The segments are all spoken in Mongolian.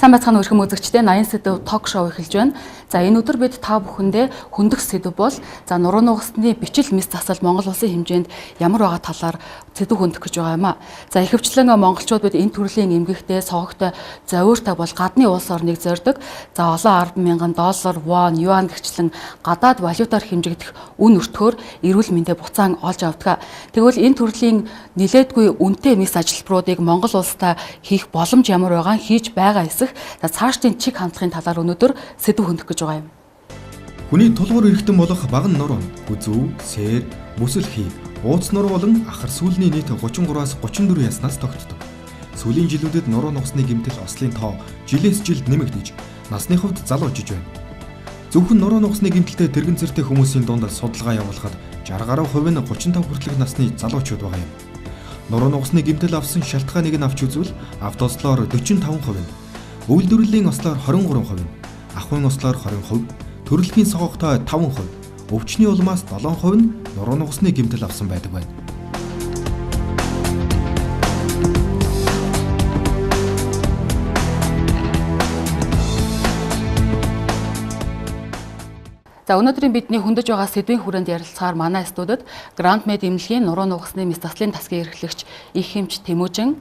Сайн байцгаана уу эрхэм үзэгчдээ 80 сэдэв ток шоу эхэлж байна. За энэ өдөр бид та бүхэндээ хөндөх сэдэв бол за нуруу нугасны бичил мэс засал Монгол улсын хэмжээнд ямар байгаа талаар сэдэв хөндөх гэж байгаа юм а. За ихэвчлэн монголчууд бид энэ төрлийн эмгэгтэй, согогтой, зовиуртай бол гадны улс орныг зорьдог. За олон 10 мянган доллар, вон, юан гэгчлэн гадаад валютаар хэмжигдэх үн өртгөөр эрүүл мэндэ буцаан олж авдаг. Тэгвэл энэ төрлийн нилээдгүй үнэтэй мэс ажилбаруудыг Монгол улстай хийх боломж ямар байгаа, хийж байгаа эсэх, за цаашдын чиг хандлагын талаар өнөөдөр сэдэв хөндөх гэж байгаа юм. Хүний тулгуур эрхтэн болох баган нуруу, гүзүү, сэр, бүсэл хий, ууц нуруу болон ахар сүүлний нийт 33-аас 34 яснаас тогтдог. Сүүлийн жилүүдэд нуруу нугасны гэмтэл ослын тоо жилээс жилд нэмэгдэж, насны хувьд залуужиж байна. Зөвхөн нуруу нугасны гэмтэлтэй тэргэн цэртэй хүмүүсийн дунд судалгаа явуулахад 60 гаруй хувь нь 35 хүртэлх насны залуучууд байгаа юм. Нуруу нугасны гэмтэл авсан шалтгааныг нь авч үзвэл автоослоор 45%, нь, үйлдвэрлэлийн ослоор 23%, нь, ахуйн ослоор 20%, төрөлхийн согогтой 5%, өвчний улмаас 7% нь нуруу нугасны гэмтэл авсан байдаг байна. За өнөөдрийн бидний хөндөж байгаа сэдвийн хүрээнд ярилцахаар манай студид Grand Med эмнэлгийн нуруу нугасны мэс заслын тасгийн эрхлэгч их хэмч Тэмүүжин,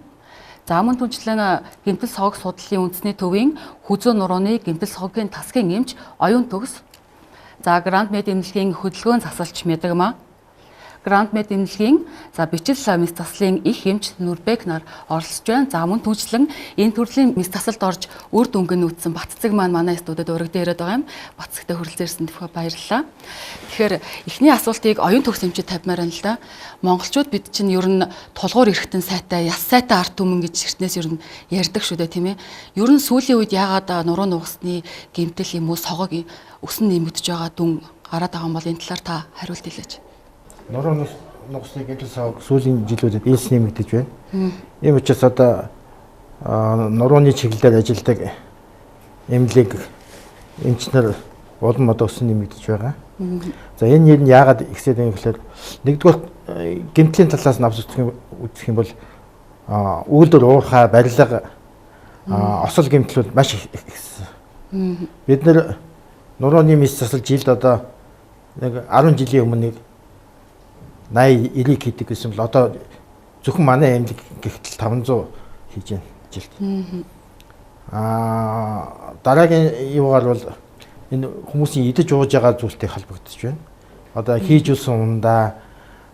за мөн түнчлэн гэмтэл согог судлалын үндэсний төвийн хүзүү нурууны гэмтэл согогийн тасгийн эмч Оюун Төгс, за Grand Med эмнэлгийн хөдөлгөөн засалч Мэдэгма, Grand Med эмнэлгийн за бичил мэс заслын их эмч Нүрбек нар оролцож байна. За мөн түнчлэн энэ төрлийн мэс засалд орж үр дүнг нь үтсэн Батцэг маань манай студид урагдсан яриад байгаа юм. Батцэгтэй хүрэлцэн ирсэн төхөө баярлалаа. Тэгэхээр эхний асуултыг Оюун Төгс эмчид тавьмаар байна л да. Монголчууд бид чинь ер нь тулгуур эрхтэн сайтай, яс сайтай ард түмэн гэж эртнээс ер нь ярьдаг шүү дээ, тийм ээ. Ер нь сүүлийн үед яагаад нуруу нугасны гэмтэл юм уу согог өсөн нэмэгдэж байгаа дүн гараад байгаа юм бол энэ талаар та хариулт хэлээч. Нуруу нугасны гэмтэл согог сүүлийн жилүүдэд элс нэмэгдэж байна. Ийм учраас одоо нурууны чиглэлээр ажилладаг эмнэлэг эмчнэр улам одоо өсөн нэмэгдэж байгаа. За энэ нэр нь яагаад ихсээд байгаа гэхээр нэгдүгээр гэмтлийн талаас нь авч үзэх юм бол үйлдвэр уурхай, барилга, осол гэмтлүүд маш их ихсэн. Бид нэр нурууны мэс засал жилд одоо нэг 10 жилийн өмнө нэг 80 90 хийдэг гэсэн бол одоо зөвхөн манай эмнэлэг гэхтэл 500 хийж байна жилд. Дараагийн юугаар бол энэ хүмүүсийн идэж ууж байгаа зүйлтэй холбогдож байна. Одоо хийж үлсэн ундаа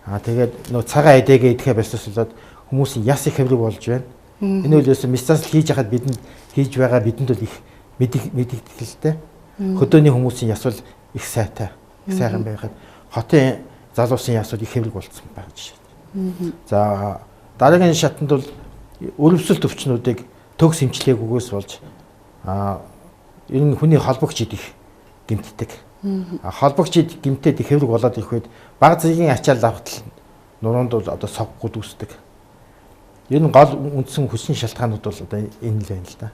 тэгээд нөө цагаан эдэгээ идэхэ болсоос хүмүүсийн яс их хэврэг болж байна. Энэ үл ерөөсөө мэс засал хийж хахад бидэнд хийж байгаа бидэнд бол их мэдэгдэлтэй. Хөдөөний хүмүүсийн яс бол их сайтай, их сайхан байхад хотын залуусын яс бол их хэврэг болсон байгаа жишээ. За дараагийн шатанд бол өрөвсөл төвчнүүдийг төгс хэмчлээгүйгээс болж ер нь хүний холбогч идэх гэмтдэг. Холбогч ид гэмтээд их хэврэг болоод ирэх үед баг зэргийн ачаал авахтал нуруунд бол одоо соггууд үүсдэг. Ер нь гол үндсэн хүсний шалтгаанууд бол одоо энэ л байна л да.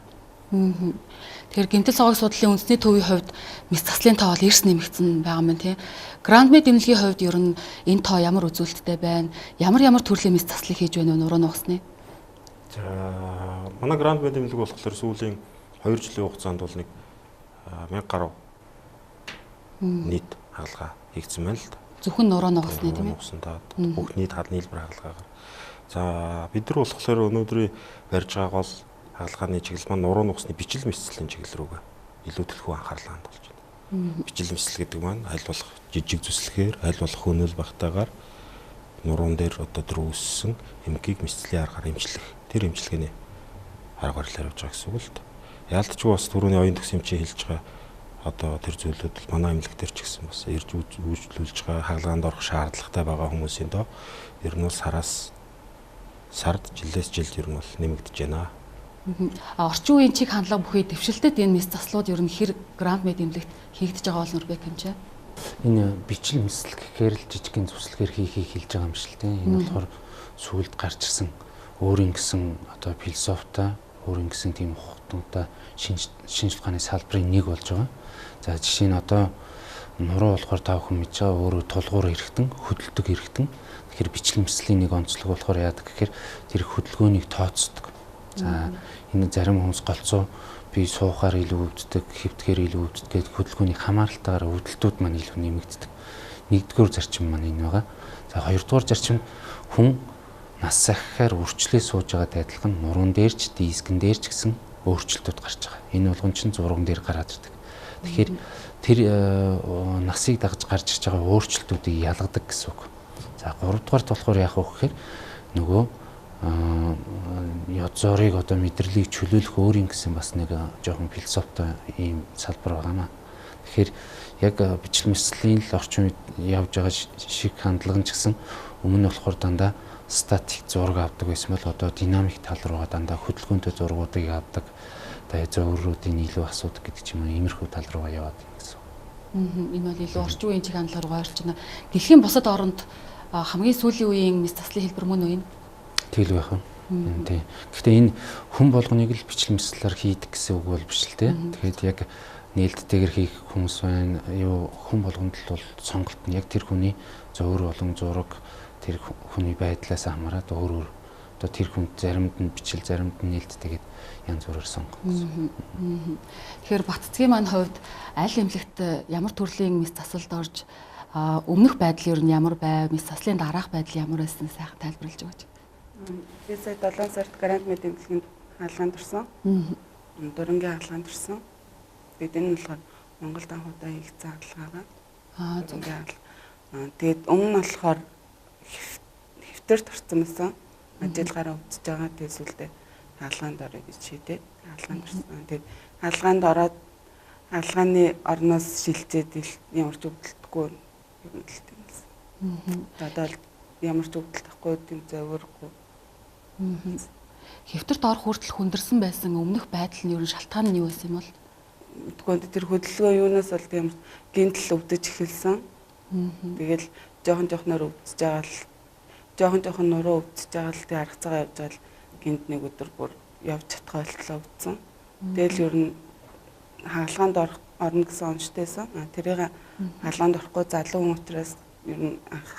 Тэгэхээр гэмтэл согог судлалын үндэсний төвийн хувьд мэс заслын тоо бол эрс нэмэгдсэн байгаа юм тийм. Grand Med эмнэлгийн хувьд ер нь энэ тоо ямар үзүүлэлттэй байна? Ямар ямар төрлийн мэс заслыг хийж байна вэ нуруу нугасны? За манай Grand Med эмнэлэг болохоор сүүлийн 2 жилийн хугацаанд бол нэг 1000 гаруй нийт хагалгаа хийгдсэн байна л да. Зөвхөн нуруу нугасны тийм ээ. Бүх нийт нийлбэр хагалгаагаар. За бид нар болохоор өнөөдрийн барьж байгаа гол хагалгааны чиглэл маань нуруу нугасны бичил мэсцлийн чиглэл рүүгээ илүү төлхөө анхаарлаа хандуулж байна. Бичил мэсэл гэдэг маань аль болох жижиг зүслэхээр, аль болох хөнөөл багтаагаар нуруун дээр одоо тэр үүссэн эмгэгийг мэсцлийн аргаар эмчлэх тэр эмчилгээний арга барилаар явж байгаа гэсэн үг л дээ. Яалтчгүй бас түрүүний Оюун Төгс эмчийн хэлж байгаа одоо тэр зүйлүүд бол манай эмнэлэг дээр ч гэсэн бас ирж үйлчлүүлж байгаа хагалгаанд орох шаардлагатай байгаа хүмүүсийн тоо ер нь бол сараас сард жилээс жилд ер нь бол нэмэгдэж байна. Орчин үеийн чиг хандлага бүхий дэвшилтэд энэ мэс заслууд ер нь хэр Grand Med эмнэлэгт хийгдэж байгаа бол Нүрбек хэмжээ. Энэ бичил мэсэл гэхээр л жижигхэн зүслэгээр хийхийг хэлж байгаа юм шиг л тийм. Энэ болохоор сүүлд гарч ирсэн өөрийн гэсэн одоо философитой, өөрийн гэсэн тийм ухаантай шинж ухааны салбарын нэг болж байгаа. За жишээ нь одоо нуруу болохоор та бүхэн мэдж байгаа өөрөө тулгуур эрхтэн, хөдөлдөг эрхтэн. Тэгэхээр бичил мэслийн нэг онцлог болохоор яадаг гэхээр тэр хөдөлгөөнийг тооцдог. За энэ зарим хүмүүс голцоо би суухаар илүү өвддөг, хэвтгэхээр илүү өвддөг гэдэг хөдөлгөөний хамааралтайгаар өвдөлтүүд маань илүү нэмэгддэг. Нэгдүгээр зарчим маань энэ байгаа. За хоёрдугаар зарчим хүн нас ахихээр үрчлээ сууж байгаатай адилхан нуруунд дээр ч дискэн дээр ч гэсэн өөрчлөлтүүд гарч байгаа. Энэ болгон чинь зурган дээр гараад ирдэг. Тэгэхээр тэр насыг дагаж гарч ирж байгаа өөрчлөлтүүдийг ялгадаг гэсэн үг. За гуравдугаарт болохоор яах вэ гэхээр нөгөө ёд зургийг одоо мэдрэлийг чөлөөлөх өөрийн гэсэн бас нэг жоохон философитой ийм салбар байгаа маа. Тэгэхээр яг бичлэг мэслийн л орчин үед явж байгаа шиг хандлага нь ч гэсэн өмнө нь болохоор дандаа статик зураг авдаг байсан бол одоо динамик тал руугаа дандаа хөдөлгөөнтэй зургуудыг авдаг. Одоо зөөрүүдийн илүү асуудаг гэдэг ч юм уу иймэрхүү тал руугаа яваад байна гэсэн. Энэ бол илүү орчин үеийн чиг хандлага руугаа ойрч байна. Дэлхийн бусад оронд хамгийн сүүлийн үеийн мэс заслын хэлбэр мөн үү энэ? Тэгэл байх юм. Тийм. Гэхдээ энэ хүн болгоныг л бичлэг мэслэлээр хийдэг гэсэн үг бол биш л дээ. Тэгэхээр яг нээлттэйгэр хийх хүмүүс байна. Юу хүн болгонд л бол сонголт нь яг тэр хүний зөөр болон зураг тэр хүний байдлаас хамаарат өөр өөр одоо тэр хүнд заримд нь бичил, заримд нь нээлттэйгээд янз бүрээр сонгох гэсэн. Тэгэхээр Батцгийн маань хувьд аль эмнэлэгт ямар төрлийн мэс засалд орж өмнөх байдал ер нь ямар байв, мэс заслын дараах байдал ямар байсан сайхан тайлбарлаж өгөөч. Би сая 7 сард Гранд Мед эмнэлгэнд хаалгаанд орсон. Дурангийн хаалгаанд орсон. Тэгээд энэ нь болохоор Монголд анх удаа хийгдсэн хаалгаа. Дурангийн. Тэгээд өмнө нь болохоор хэвтэрт орсон байсан. Ажил гараа өвдөж байгаа. Тэгээд сүүлдээ хаалгаанд орё гэж шийдээд хаалгаанд орсон. Тэгээд хаалгаанд ороод хаалгааны орноос шилжээд ямар ч өвдөлтгүй юм л тийм байсан. Одоо л ямар ч өвдөлт авахгүй тийм зовиргүй. Хэвтэрт орох хүртэл хүндэрсэн байсан өмнөх байдал нь ер нь шалтгаан нь юу байсан юм бол? Тэгвэл тэр хөдөлгөөн юунаас бол тийм гинтл өвдөж эхэлсэн. Тэгэл жоохон жоохноор өвдөж байгаа л жоохон жоохон нуруу өвдөж байгаа л тэг арга цагаа явж байгаа л гинт нэг өдөр бүр явж чадхаа болтлоо өвдсөн. Тэгэл ер нь хаалгаанд орно гэсэн онцтойсэн. Тэрийг хаалгаанд орохгүй залуу хүн учраас ер нь анх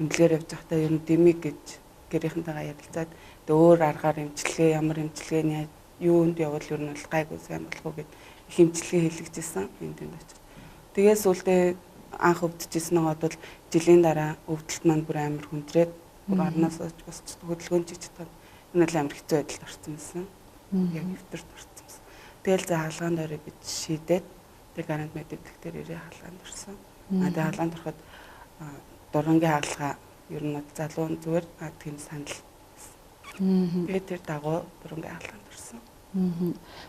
эмнэлгээр явж байхдаа ер нь дэмий гэж гэрийнхэнтэйгээ ярилцаад тэг өөр аргаар эмчилгээ ямар эмчилгээний юунд явбал ер нь бол гайгүй сайн болох уу гэд их эмчилгээ хийлгэжсэн энэ тэнд очиж. Тэгээ сүүлдээ анх өвдөжсэн нь бол жилийн дараа өвдөлт маань бүр амар хүндрээд бүр орноос босч хөдөлгөөн чиж чадаад энэ л амар хэцүү байдалд орсон байсан. Яг эвтэрт орсон байсан. Тэгэл за хаалгаанд орё гэж шийдээд тэг Гранд Мед эмнэлэг дээр ирээ хаалгаанд орсон. Тэгээ хаалгаанд ороход дурангийн хаалгаа ер нь залуу зүгээр тийм санал. Тэгээд тэр дагуу дурангийн хаалгаанд орсон.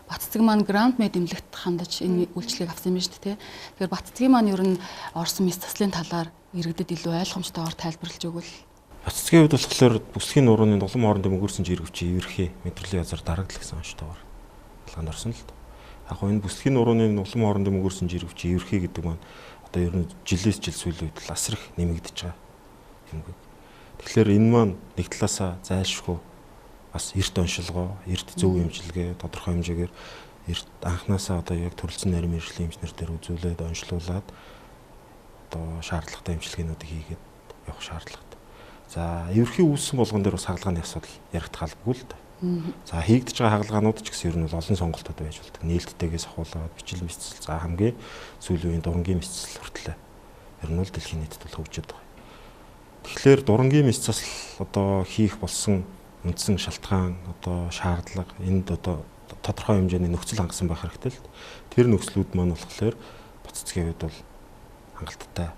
Батцэг маань Гранд Мед эмнэлэгт хандаж энэ үйлчлэгийг авсан юм шүү дээ. Тэгэхээр Батцгийн маань ер нь орсон мэс заслын талаар иргэдэд илүү ойлгомжтойгоор тайлбарлаж өгвөл. Батцгийн хувьд болохоор бүслийн нурууны улам хоорондын мөнгөрсөн жиргэвчийн эвэрхий мэдрэлийн язар дарагдал гэсэн онцтойгоор хаалгаанд орсон л дээ. Яг хөө энэ бүслийн нурууны улам хоорондын мөнгөрсөн жиргэвчийн эвэрхий гэдэг маань одоо ер нь жилээс жил сүүлийн үед асар их нэмэгдэж байгаа юм. Тэгэхээр энэ маань нэг талаасаа зайлшгүй бас эрт оншилгоо, эрт зөв эмчилгээ, тодорхой хэмжээгээр эрт анханасаа одоо яг төрөлцсөн нарийн мэргэжлийн эмчнэр дээр үзүүлээд оншлуулад одоо шаардлагатай эмчилгээнүүдийг хийгээд явах шаардлагатай. За, ерөнхий үүссэн болгон дээр бас хагалгааны асуудал яригдах албагүй л дээ. За, хийгдэж байгаа хагалгаанууд ч гэсэн ер нь бол олон сонголтууд байж болдог. Нээлттэйгээс ахуулаад бичил мэсцэл, за хамгийн сүүлийн үеийн дурангийн мэсцэл хүртлээ. Ер нь бол дэлхийн нийтэд бол хөгжөөд байгаа. Тэгэхээр дурангийн мэс засал одоо хийх болсон үндсэн шалтгаан одоо шаардлага энд одоо тодорхой хэмжээний нөхцөл хангасан байх хэрэгтэй л. Тэр нөхцлүүд маань болохоор Батцгийн хувьд бол хангалттай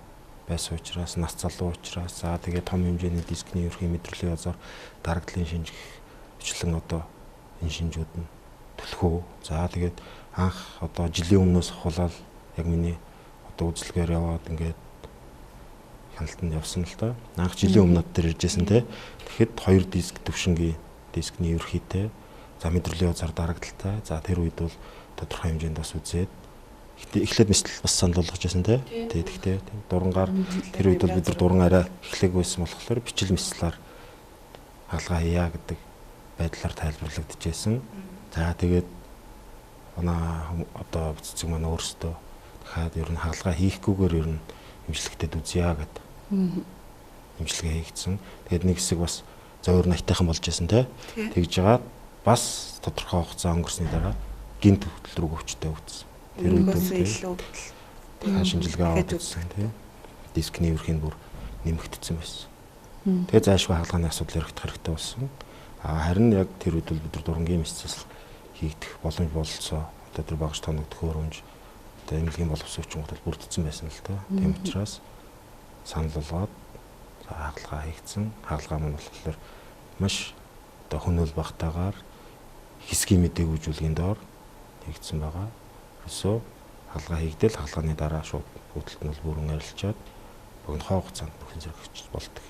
байсан учраас нас залуу учраас за тэгээ том хэмжээний дискний ерхий мэдрэлийн язаар дарагдлын шинж гэх мэтлэн одоо энэ шинжүүд нь төлхөө. За тэгээд анх одоо жилийн өмнөөс ахуулаад яг миний одоо үзлэгээр яваад ингээд хяналтанд явсан л доо. Анх жилийн өмнөд дээр иржсэн те. Тэгэхэд хоёр диск төвшингийн дискний ерхийтэй, за мэдрэлийн язаар дарагдaltaй. За тэр үед бол тодорхой хэмжээнд бас үзээд эхлээд мэсэл бас санал болгож байсан те. Тэгэхдээ дурангаар тэр үед бол бид нар дуран арай эхлэегүй байсан болохоор бичил мэслээр хаалгаа хийя гэдэг байдлаар тайлбарлагдчихсэн. За тэгээд манай одоо цэцэг манай өөрсдөө дахиад ер нь хагалгаа хийхгүйгээр ер нь эмчилгээтэд үзье гэдэг эмчилгээ хийгдсэн. Тэгээд нэг хэсэг бас зөөр найтайхан болж байсан те. Тэгж жагаад бас тодорхой хугацаа өнгөрсний дараа гинт өвдөл рүү өвчтэй өвдсөн. Тэр үед илүү өвдөл. Дахиад шинжилгээ аваад үзсэн тий. Дискний эвэрх нь бүр нэмэгдсэн байсан. Тэгээ зайлшгүй хагалгааны асуудал яригдах хэрэгтэй болсон. А харин яг тэр үед бол бид нар дурангийн мэс засал хийгдэх боломж бололцоо. Одоо тэр багш тоног төхөөрөмж одоо эмнэлгийн боловсон хүчин бол бүрдсэн байсан л та. Тийм учраас санал болгоод хагалгаа хийгдсэн. Хагалгаа маань болохоор маш одоо хөнөөл багтаагаар хэсгийн мэдээг үзүүлгийн доор хийгдсэн байгаа. Ерөөсөө хагалгаа хийгдэл хагалгааны дараа шууд хөдөлт нь бол бүрэн арилжаад богино хугацаанд нөхөн зэрэгч болдог.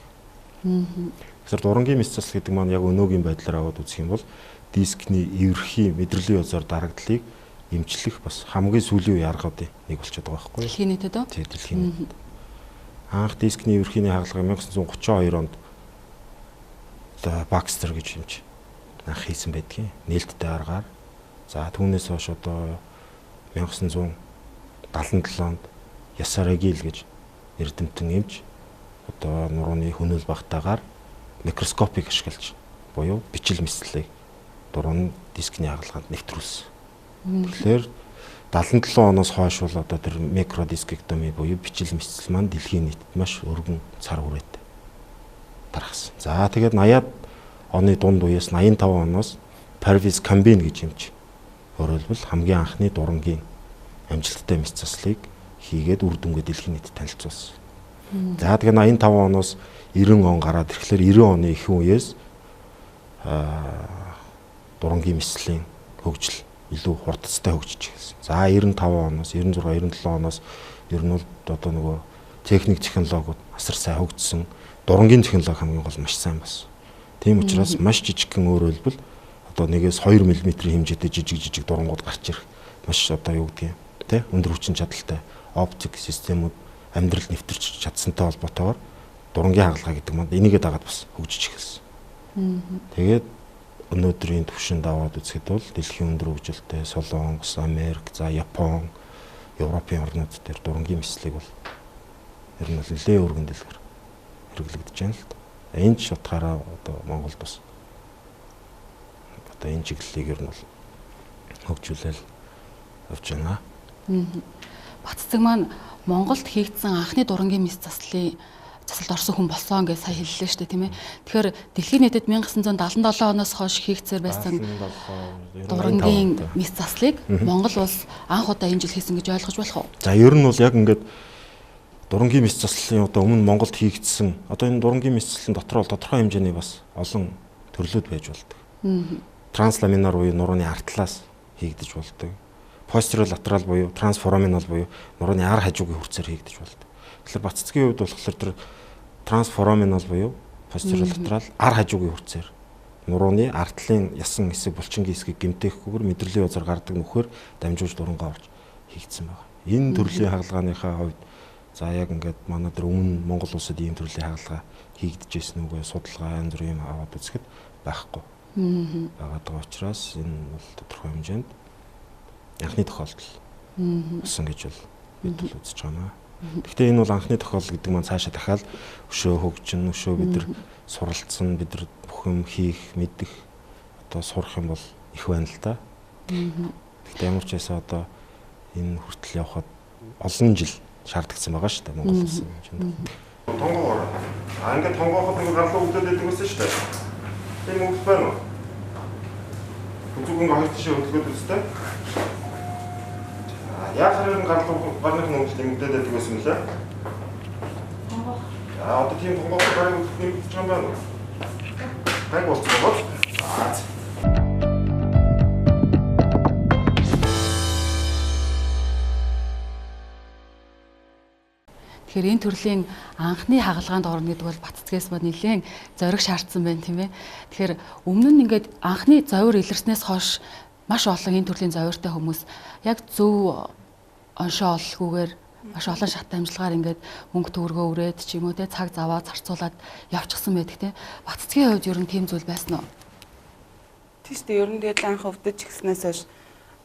Тэгэхээр дурангийн мэс засал гэдэг маань яг өнөөгийн байдлаар аваад үзэх юм бол дискний эвэрхийн мэдрэлийн ёзоор дарагдлыг эмчлэх бас хамгийн сүүлийн үеийн аргуудын нэг болчиход байгаа байхгүй юу? Дэлхийн нийтэд үү? Тийм, дэлхийн нийтэд. Анх дискний эвэрхийн хагалгаа 1932 онд одоо Бакстер гэж юмч анх хийсэн байдгийн нээлттэй аргаар. За түүнээс хойш одоо 1977 онд Ясарагил гэж эрдэмтэн эмч одоо нурууны хөнөөл багтаагаар микроскопыг ашиглаж буюу бичил мэслийг дуруун дискний хагалгаанд нэвтрүүлсэн. Тэгэхээр 77 оноос хойш бол одоо тэр микродискектоми буюу бичил мэсэл маань дэлхийн нийтэд маш өргөн цар хүрээтэй тархсан. За тэгээд 80-аад оны дунд үеэс 85 оноос Парвиз Камбин гэж юмч өөрөөр хэлбэл хамгийн анхны дурангийн амжилттай мэс заслыг хийгээд үр дүнгээ дэлхийн нийтэд танилцуулсан. За тэгээд 85 оноос 90 он гараад ирэхлээр 90 оны ихэнх үеэс дурангийн мэслийн хөгжил илүү хурдцтай хөгжиж эхэлсэн. За 95 оноос 96 97 оноос ер нь бол одоо нөгөө техник технологиуд асар сайн хөгжсөн. Дурангийн технологи хамгийн гол маш сайн болсон. Тийм учраас маш жижигхэн өөрөөр хэлбэл одоо 1-ээс 2 мм хэмжээтэй жижиг дурангууд гарч ирэх маш одоо юу гэдгийг тэ өндөр хүчин чадалтай оптик системүүд амьдрал нэвтэрч чадсантай холбоотойгоор дурангийн хагалгаа гэдэг маань энийгээ дагаад бас хөгжиж эхэлсэн. Тэгээд өнөөдрийн түвшинд аваад үзэхэд бол дэлхийн өндөр хөгжилтэй Солонгос, Америк, за Япон, Европын орнууд дээр дурангийн мэслийг бол ер нь бол нэлээд өргөн дэлгэр хэрэглэгдэж байна л да. Энэ ч утгаараа одоо Монголд бас одоо энэ чиглэлийг ер нь бол хөгжүүлэл явж байна. Батцэг маань Монголд хийгдсэн анхны дурангийн мэс заслын засалд орсон хүн болсон гэж сая хэллээ шүү дээ, тийм ээ. Тэгэхээр дэлхийн нийтэд 1977 оноос хойш хийгдсээр байсан дурангийн мэс заслыг Монгол улс анх удаа энэ жил хийсэн гэж ойлгож болох уу? За ер нь бол яг ингээд дурангийн мэс заслын одоо өмнө Монголд хийгдсэн одоо энэ дурангийн мэс заслын дотор бол тодорхой хэмжээний бас олон төрлүүд байж болдог. Трансламинар буюу нурууны артлаас хийгдэж болдог. Постеролатерал буюу трансформинал буюу нурууны ар хажуугийн хөрцөөр хийгдэж болдог. Тэгэхээр Батцгийн хувьд болохоор тэр трансформинал буюу постеролатерал ар хажуугийн хөрцөөр нурууны артлын ясан хэсэг булчингийн хэсгийг гэмтээхгүйгээр мэдрэлийн ёзоор гардаг нөхөр дамжуулж дурангаа орж хийгдсэн байна. Энэ төрлийн хагалгааныхаа хувьд за яг ингээд манай тэр өмнө Монгол улсад ийм төрлийн хагалгаа хийгдэжсэн үгүй судалгаа янз бүрийн юм аваад үзэхэд байхгүй. Байгаад байгаа учраас энэ бол тодорхой хэмжээнд анхны тохиолдол болсон гэж бол бид бол үзэж байгаа. Гэхдээ энэ бол анхны тохиолдол гэдэг маань цаашаа дахиад өшөө хөгжин, өшөө бид нар суралцсан, бид нар бүх юм хийх, мэдэх, одоо сурах юм бол их байна л да. Гэхдээ ямар ч байсан одоо энэ хүртэл явхад олон жил шаардлагатай байгаа шүү дээ Монгол улсын хэмжээнд. Тонгоогоор. А ингээд тонгооход нэг гарлуу өвдөд байдаг байсан шүү дээ. Тийм өвдөл байна уу? Хүзүүг ингээ хоёр тишээ хөдөлгөөд үзтээ. Яг харин гарлуу гарных нь өвдөл нэмэгдээд байдаг байсан мөлий. Тонгоох. За одоо тийм тонгоох гарын өвдөл нэмэгдэж байгаа юм байна уу? Гайг болцсон байгаа. За. Тэгэхээр энэ төрлийн анхны хагалгаанд орно гэдэг бол Батцгээс маань нэлээд зориг шаардсан байна, тийм ээ. Тэгэхээр өмнө нь ингээд анхны зовир илэрснээс хойш маш олон энэ төрлийн зовиртай хүмүүс яг зөв оншоо ололгүйгээр маш олон шат амжилгаар ингээд мөнгө төгрөгөө үрээд ч юм уу те цаг заваа зарцуулаад явчихсан байдаг те. Батцгийн хувьд ер нь тийм зүйл байсан уу? Тийм шүү дээ. Ер нь тэгэл анх өвдөж ихснээс хойш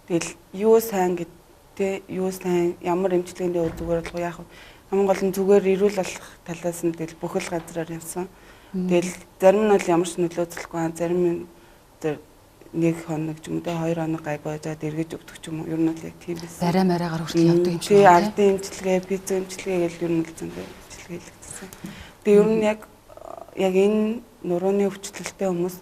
тэгэл юу сайн гэд те юу сайн ямар эмчилгээнд явал зүгээр болох яах вэ? Хамгийн гол нь зүгээр эрүүл болох талаас нь тэгэл бүх л газраар явсан. Тэгэл зарим нь бол ямар ч нөлөө үзүүлэхгүй, зарим нь тэр 1 хоног ч юм уу те 2 хоног гайгүй байжгаад эргэж өвдөх ч юм уу. Ер нь бол яг тийм байсан. Барай марайгаар хүртэл явдаг юм шиг байна. Тий, ардын эмчилгээ, физио эмчилгээ гэл ер нь л зөндөө эмчилгээ хийлэгдсэн. Тэгээ ер нь яг энэ нурууны өвчлөлтэй хүмүүс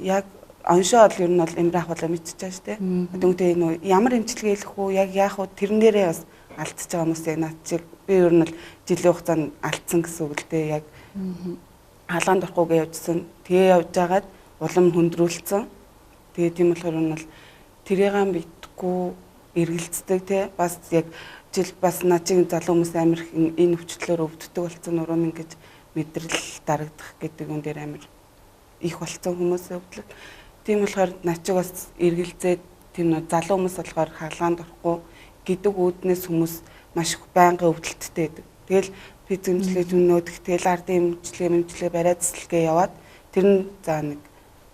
яг оншоо бол ер нь бол эмрэ ахвалаа мэдчихэж байгаа шүү дээ. Дүнтэй нөө ямар эмчилгээ хийх үү, яг яах вэ тэрэн дээрээ бас алдчихж байгаа хүмүүс яг над чиг би ер нь бол жилийн хугацаанд алдсан гэсэн үг л дээ. Яг хаалгаанд орохгүйгээ явжсан. Тэгээ явж байгаад улам хөндрүүлсэн. Тэгээ тийм болохоор нь бол тэрийг мэдхгүй эргэлздэг те бас яг жил бас над чиг залуу хүмүүс амар энэ өвчлөлөөр өвддөг болсон нуруу ингэж мэдрэл дарагдах гэдэг юм дээр амар их болсон хүмүүсийн өвдлөл. Тийм болохоор над чиг бас эргэлзээд тийм нөө залуу хүмүүс болохоор хаалгаанд орохгүй гэдэг үүднээс хүмүүс маш их байнгын өвдөлттэй байдаг. Тэгэл физик эмчилгээ зөнөөдөх, тэгэл ардын эмчилгээ бариа цэцлэгээ яваад тэр нь за нэг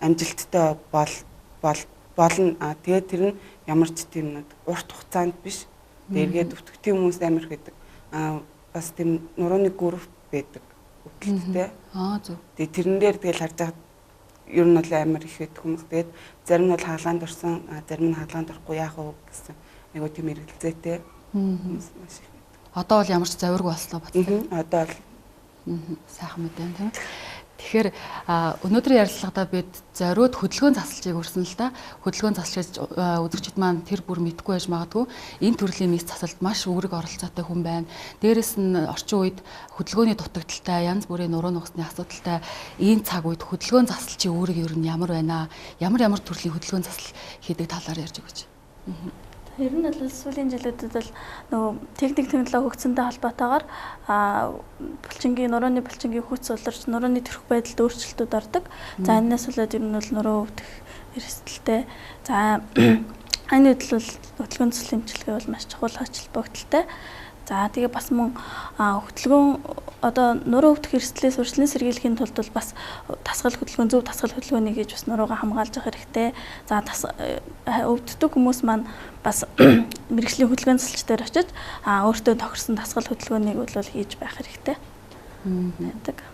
амжилттай болно. А тэгээд тэр нь ямар ч тийм нэг урт хугацаанд биш. Эргээд өвдөх тийм хүмүүс амар их байдаг. А бас тийм нурууны гүрв байдаг өвдөлттэй. Аа зөв. Тэгээд тэрэн дээр тэгэл харж байгаа ер нь бол амар их байдаг хүмүүс. Тэгээд зарим нь бол хаалгаанд орсон, зарим нь хаалгаанд орохгүй яах вэ гэсэн айгуу тийм эргэлзээтэй хүмүүс маш их байдаг. Одоо бол ямар ч завирг болсноо батлаа. Одоо бол сайхан мэдээ тийм. Тэгэхээр өнөөдрийн ярилцлагадаа бид зориуд хөдөлгөөн засалжийг өрсөн л да. Хөдөлгөөн засалж үзэгчид маань тэр бүр мэдэхгүй байж магадгүй. Энэ төрлийн мэс засалд маш үүрэг оролцоотой хүн байна. Дээрэс нь орчин үед хөдөлгөөний дутагдaltaй, янз бүрийн нуруу нугасны асуудалтай ийм цаг үед хөдөлгөөн засалчийн үүрэг ер нь ямар байна? Ямар ямар төрлийн хөдөлгөөн засал хийдэг талаар ярьж өгөөч. Ер нь бол сүүлийн жилүүдэд бол нөгөө техник технологи хөгжсөнтэй холбоотойгоор булчингийн нурууны булчингийн хүч суларч нурууны төрөх байдалд өөрчлөлтүүд ордог. За энэс болоод ер нь бол нуруу өвдөх эрсдэлтэй. За энэ үед бол хөдөлгөөн засал эмчилгээ бол маш чухал ач холбогдолтой. За тэгээ бас мөн хөдөлгөөн одоо нуруу өвдөх эрсдлээс урьдчилан сэргийлэхийн тулд бол бас дасгал хөдөлгөөн зөв дасгал хөдөлгөөнийг хийж бас нуруугаа хамгаалж явах хэрэгтэй. За өвддөг хүмүүс маань бас мэргэжлийн хөдөлгөөн засалч дээр очиж өөртөө тохирсон дасгал хөдөлгөөнийг бол хийж байх хэрэгтэй. Байдаг.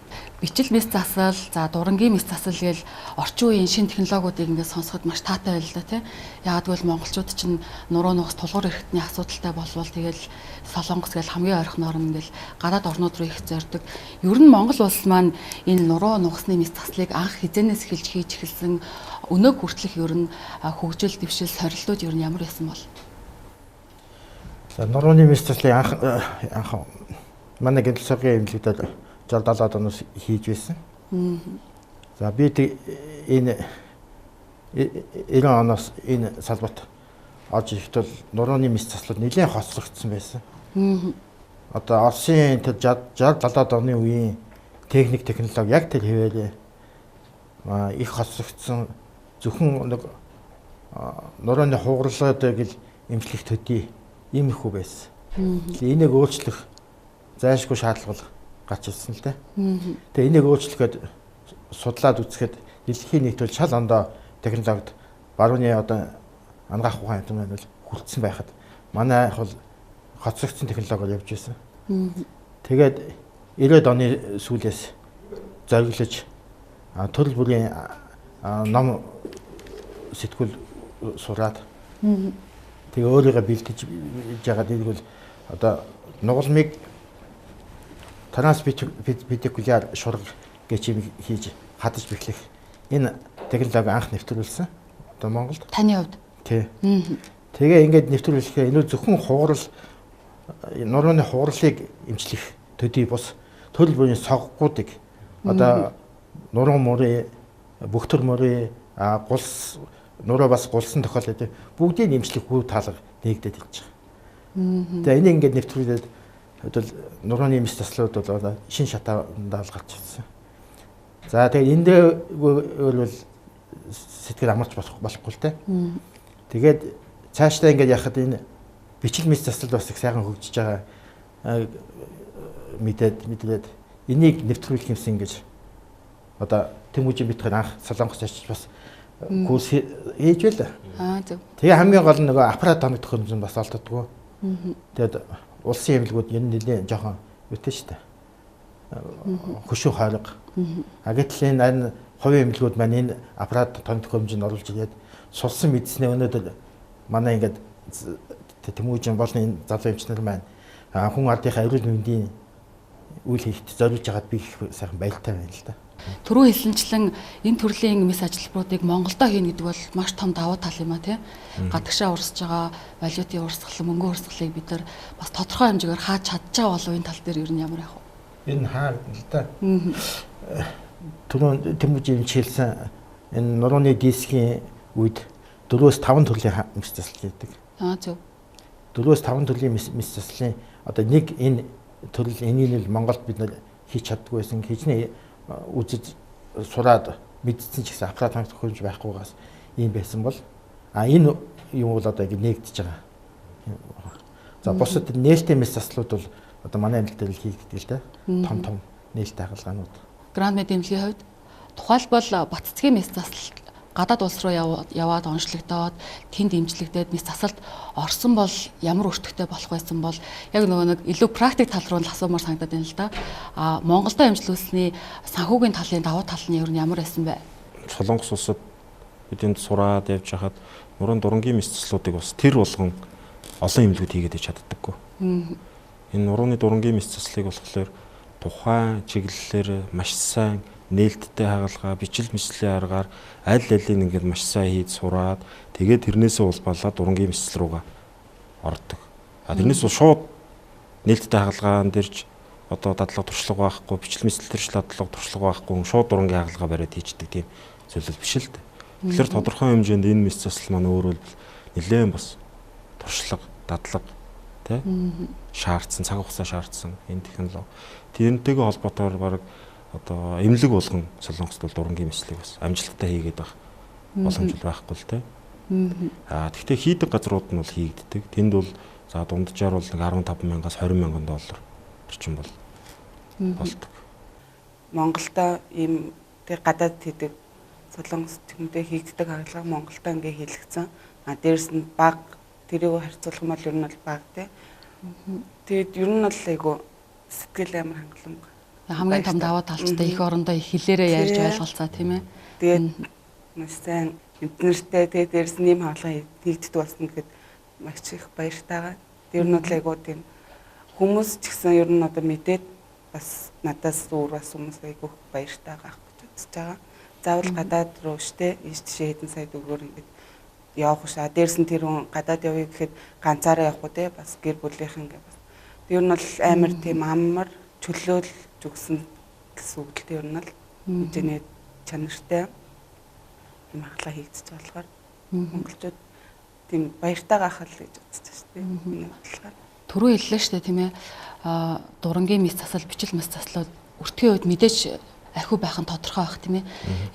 Бичил мэс засал, за дурангийн мэс засал гээл орчин үеийн шинэ технологиудыг ингээд сонсоход маш таатай байл л да тий. Яагаад гэвэл монголчууд чинь нуруу нугас тулгуур эрхтний асуудалтай болвол тэгэл Солонгос гээл хамгийн ойрхон орн ингээл гадаад орнууд руу их зордог. Ер нь Монгол улс маань энэ нуруу нугасны мэс заслыг анх хизэнээс эхэлж хийж эхэлсэн өнөөг хүртэлх ер нь хөгжил дэвшил сорилтууд ер нь ямар байсан бол? За нурууны мэс заслыг анх манай гэмтэл согын эмнэлэгдэл 60 70 оноос хийж байсан. За би энэ 90 оноос энэ салбарт орж ирэхэд бол нурууны мэс заслууд нэлээд хоцрогдсон байсан. Одоо Оросын тэр 60 70 оны үеийн техник технологи яг тэр хэвээрээ их хоцрогдсон зөвхөн нэг нурууны хугарлаад гэл эмчлэх төдий иймэрхүү байсан. Энийг өөрчлөх зайлшгүй шаардлага гарч ирсэн л дээ. Тэгээ энийг өөрчлөхөд судлаад үзэхэд дэлхийн нийт бол шал ондоо технологид барууны одоо ангаах ухаан юм бол хүртсэн байхад манай яг бол хоцрогдсон технологиор явж байсан. Тэгээд 90-ад оны сүүлээс зориглож төрөл бүрийн ном сэтгүүл сураад тэгээ өөрийгөө бэлтэж жагаад энийг бол одоо нугалмыг транспедикуляр шурга гэж юм хийж хадаж бэхлэх энэ технологи анх нэвтрүүлсэн. Одоо Монголд. Таны хувьд? Тий. Тэгээ ингээд нэвтрүүлэхээр энэ зөвхөн хугарал нурууны хугарлыг эмчлэх төдий бус төрөл бүрийн соггуудыг одоо нуруу мөрийн бөхтөр мөрийн гулс нуруу бас гулсан тохиолдолд бүгдийг эмчлэх үе таалга нэгдээд ирж байгаа. Тэгээ энийг ингээд нэвтрүүлээд одоо нурууны мэс заслууд бол шин шатаандаа л гарч ирсэн. За тэгээ энэ дээр бол сэтгэл амарч болохгүй л те. Тэгээд цаашдаа ингээд яхад энэ бичил мэс заслал бас их сайхан хөгжиж байгаа мэдээд энийг нэвтрүүлэх юмсан гэж одоо Тэмүүжин битгаар анх Солонгос очиж бас курс хийж байл. Аа зөв. Тэгээ хамгийн гол нь нөгөө аппарат тоног төхөөрөмж нь бас олддоггүй. Тэгээд улсын эмнэлгүүд энэ нэлээд жоохон юутай шүү дээ. Хөшөө хойрог. А гэтэл энэ Хувийн эмнэлгүүд маань энэ аппарат тон төхөөрөмжөнд оруулж ирээд сурсан мэдснээ өнөөдөр манай ингээд Тэмүүжин болон энэ залуу эмчнэр маань хүн ардынхаа эрүүл мэндийн үйл хийхэд зориулж байгаад би их сайхан баяртай байна л да. Түрүү хэлсэнчлэн энэ төрлийн мэс ажилбаруудыг Монголдо хийнэ гэдэг бол маш том давуу тал юм а тий. Гадагшаа урсж байгаа валютын урсгал, мөнгөн урсгалыг бид нар бас тодорхой хэмжээгээр хааж чадж байгаа болов энэ тал дээр ер нь ямар яах вэ? Энэ хаагдана л да. Түрүүн Тэмүүжин эмч хэлсэн энэ нурууны дискийн үед 4-5 төрлийн мэс засал хийдэг. Аа зөв. 4-5 төрлийн мэс заслын одоо нэг энэ төрөл энийг л Монголд бид нар хийж чаддгүй байсан. Хичнээн үзэж сураад мэдсэн ч гэсэн аппарат хангах төхөөрөмж байхгүйгаас ийм байсан бол энэ юм бол одоо ингэ нэгдэж байгаа. За бусад нээлттэй мэс заслууд бол одоо манай эмнэлэг дээр л хийгддэг л дээ. Том том нээлттэй хагалгаанууд. Гранд Мед эмнэлгийн хувьд тухайлбал Бат цэцгийн мэс засал гадаад улс руу яваад онцлогдоод тэнд имжлэгдээд мэс засалд орсон бол ямар өртөгтэй болох байсан бол яг нөгөө нэг илүү практик тал руу л асуумаар санагдаад байна л да. А Монголдо эмчлүүлсний санхүүгийн талын давуу тал нь ер нь ямар байсан бэ? Солонгос улсад бид энд сураад явж хахад нурууны дурангийн мэс заслуудыг бас тэр болгон олон эмнэлгүүд хийгээд чаддаггүй. Энэ нурууны дурангийн мэс заслыг болохоор тухайн чиглэлээр маш сайн нээлттэй хагалгаа, бичил мэслийн аргаар аль алийг ингээд маш сайн хийж сураад тэгээд тэрнээсээ улбаалаад дурангийн мэсэл рүүгээ ордог. А тэрнээс шууд нээлттэй хагалгаан дэрж одоо дадлага туршлага байхгүй, бичил мэсэл дэрж дадлага туршлага байхгүй шууд дурангийн хагалгаа бариад хийждэг тийм зүйлэл биш л дээ. Тэгэхээр тодорхой хэмжээнд энэ мэс засал маань өөрөөр нэлээд бас туршлага, дадлага тий шаардсан, цаг хугацаа шаардсан энэ технологи. Тэрнтэйгээ холбоотойгоор бараг одоо эмнэлэг болгон Солонгост бол дурангийн мэслийг бас амжилттай хийгээд байх боломж байхгүй л те. Аа тэгтээ хийдэг газрууд нь бол хийгддэг. Тэнд бол за дунджаар бол нэг 15 мянгаас 20 мянган доллар орчим бол болдог. Монголдо ийм тэг гадаад хийдэг Солонгос тэмдээ хийгддэг хагалгаа Монголдо ингээ хийлэгдсэн. А дээрэс нь баг тэрийг харьцуулах юм бол ер нь бол баг те. Тэгээд ер нь бол айгу сэтгэл амар хангалуун. Хамгийн том давуу талчтай их орондоо их хэлээрээ ярьж ойлголцоо тийм ээ. Тэгээд маш сайн эднэртэй тэгээд дээрэс нь ийм хагалгаа хийгддэг болсон гэхэд маш их баяртайгаа. Тэр нь бол айгу тийм хүмүүс ч гэсэн ер нь одоо мэдээд бас надаас өөр бас хүмүүс айгу баяртай байх гэж бодож байгаа. Заавал гадаад руу штэ ийш тийшээ хэдэн сая төгрөгөөр ингээд явах ш. Дээрс нь тэр хүн гадаад явъя гэхэд ганцаараа явахгүй те бас гэр бүлийнхэн ингээд бас. Тэр нь бол амар тийм амар чөлөөлж өгсөн гэсэн үг л тэр нь л хэмжээний чанартай юм хагалгаа хийгдэж болохоор монголчууд тийм баяртай гахал гэж бодож байна шүү дээ. Энэ бодлохоор. Түрүү хэллээ шүү дээ тийм ээ. Дурангийн мэс засал, бичил мэс заслууд өртгийн үед мэдээж ахиу байх нь тодорхой байх тийм ээ.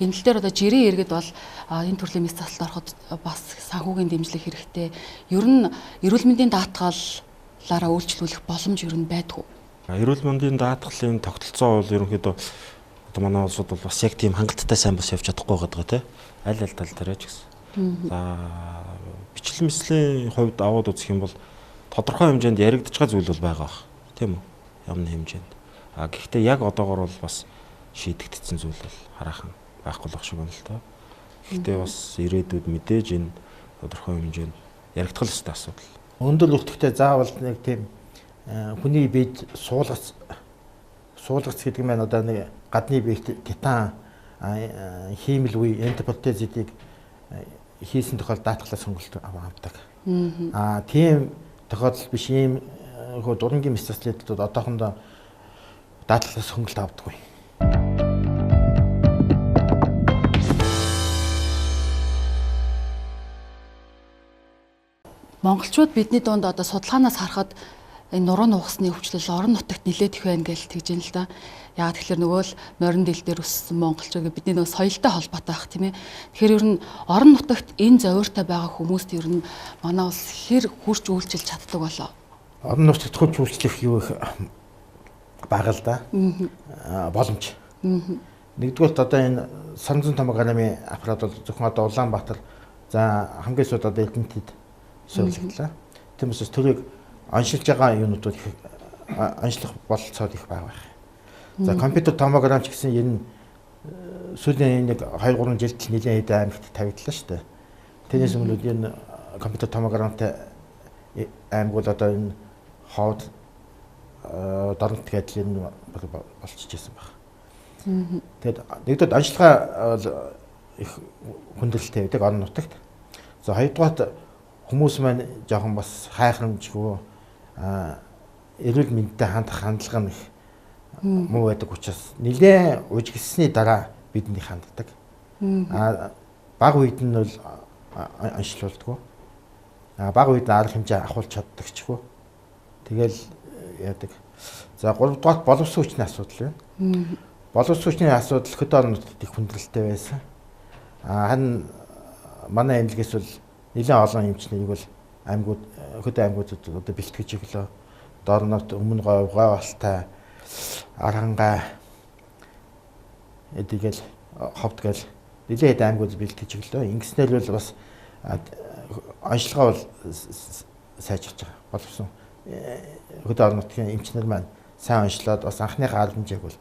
Энэ тал дээр одоо жирийн иргэд бол энэ төрлийн мэс засалд ороход бас санхүүгийн дэмжлэг хэрэгтэй. Ер нь эрүүл мэндийн даатгалаараа үйлчлүүлэх боломж ер нь байдгүй. Эрүүл мэндийн даатгалын тогтолцоо бол ерөнхийдөө одоо манай улсууд бол бас яг тийм хангалттай сайн бас явж чадахгүй байгаа даа тий. Аль аль тал дээр ч гэсэн. За бичил мэслийн хувьд аваад үзэх юм бол тодорхой хэмжээнд яригдж байгаа зүйл бол байгаа бах. Тийм үү? Ямар хэмжээнд. А гэхдээ яг одоогор бол бас шийдэгдсэн зүйл бол хараахан байхгүй л ах шиг байна л доо. Гэхдээ бас ирээдүйд мэдээж энэ тодорхой хэмжээнд яригдах л ёстой асуудал. Өндөр өртөгтэй заавал нэг тийм хүний биед суулгац гэдэг маань одоо нэг гадны биед титан хиймэл үе энтерпротезүүдийг хийсэн тохиолдолд даатгалаа сонголт авдаг. Аа тийм тохиолдол биш ийм дурангийн мэс заслуудад одоохондоо даатгалаа сонголт авдаггүй. Монголчууд бидний дунд одоо судалгаанаас харахад энэ нуруу нугасны өвчлөл орон нутагт нэлээд их байна гэж тэгж байна л да. Яагаад тэгэхээр нөгөө л морин дил дээр өссөн монголчууд бидний нөгөө соёлтой холбоотой байх тийм ээ. Тэгэхээр ер нь орон нутагт энэ зовиортой байгаа хүмүүст ер нь манай улс хэр хурц үйлчилж чаддаг болоо? Орон нутагт хурц үйлчлэх юу их бага л да. Боломж. Нэгдүгээрт одоо энэ 900 томограммын аппарат бол зөвхөн одоо Улаанбаатар за хамгийн сүүлд одоо Эрдэнэтэд сууриллагдлаа. Тийм учраас төрийг оншилж байгаа юмнууд их оншлох бололцоод их бага байх. За компьютер томограмм ч гэсэн энэ сүүлийн нэг 2-3 жилд нэлээд хэдэн аймагт тавигдлаа шүү дээ. Тэрнээс өмнө энэ компьютер томограмтай аймагуд одоо энэ ховд Дорнот гэдэл энэ болчихж байсан баг. Тэгээд нэгдүгээр онцлогоо бол их хүндрэлтэй байдаг орон нутагт. За хоёрдугаарт хүмүүс маань жоохон бас хайхрамжгүй эрүүл мэндэд хандах хандлага нь их муу байдаг учраас нэлээд ужигссны дараа бидний ханддаг. Бага үед нь бол онцлуулдаггүй. Бага үед нь арга хэмжээ авахулж чаддагчгүй. Тэгэл яадаг. За гуравдугаарт боловсон хүчний асуудал байна. Боловсон хүчний асуудал хөдөө орон нутагт их хүндрэлтэй байсан. Харин манай эмнэлгээс бол нэлээд олон эмчнэрийг бол аймагуд хөдөө аймагуудад одоо бэлтгэж өглөө. Дорнот, Өмнө Говь, Говь Алтай, Архангай эдгээл Ховд гээл нэлээд аймагуд бэлтгэж өглөө. Ингэснээр бол бас онцлогоо бол сайжирч байгаа. Боловсон хөдөө орон нутгийн эмчнэр маань сайн онцлоод бас анхныхаа арга хэмжээг бол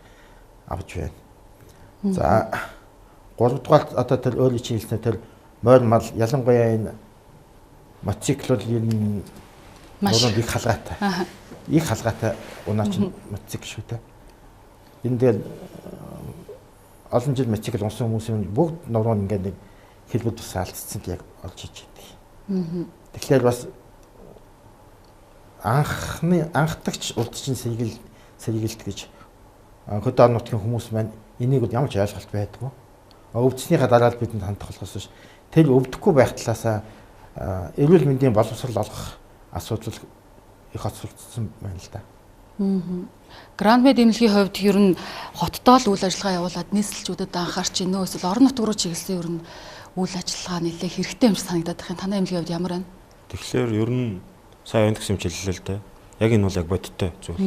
авч байна. За гуравдугаар одоо тэр өөрөө чи хэлснээр тэр морь мал ялангуяа энэ мотоцикл бол энэ нуруунд их халгаатай. Их халгаатай унаа чинь мотоцикл шүү дээ. Энэ дээр олон жил мотоцикл унсан хүмүүсийн бүгд нуруунд ингээд нэг хэлбэр тусаа алдсан яг олж иж байдаг. Тэгэхээр бас анхдагч урд чинь сэргийлт гэж хөдөө орон нутгийн хүмүүс маань энийг бол ямар ч ойлголт байдгүй. Өвдснийхаа дараа л бидэнд хандах болохоос биш. Тэр өвдөхгүй байх талаасаа эрүүл мэндийн боловсрол олгох асуудал их хоцрогдсон байна л да. Гранд Мед эмнэлгийн хувьд ер нь хоттоо л үйл ажиллагаа явуулаад нийслэлчүүдэд анхаарч гинөө эсвэл орон нутг руу чиглэсэн ер нь үйл ажиллагаа нэлээ хэрэгтэй юм шиг санагдаад байна. Танай эмнэлгийн хувьд ямар байна? Тэгэхээр ер нь сайн онд гэсэн юм хэллээ л дээ. Яг энэ бол яг бодиттой зүйл.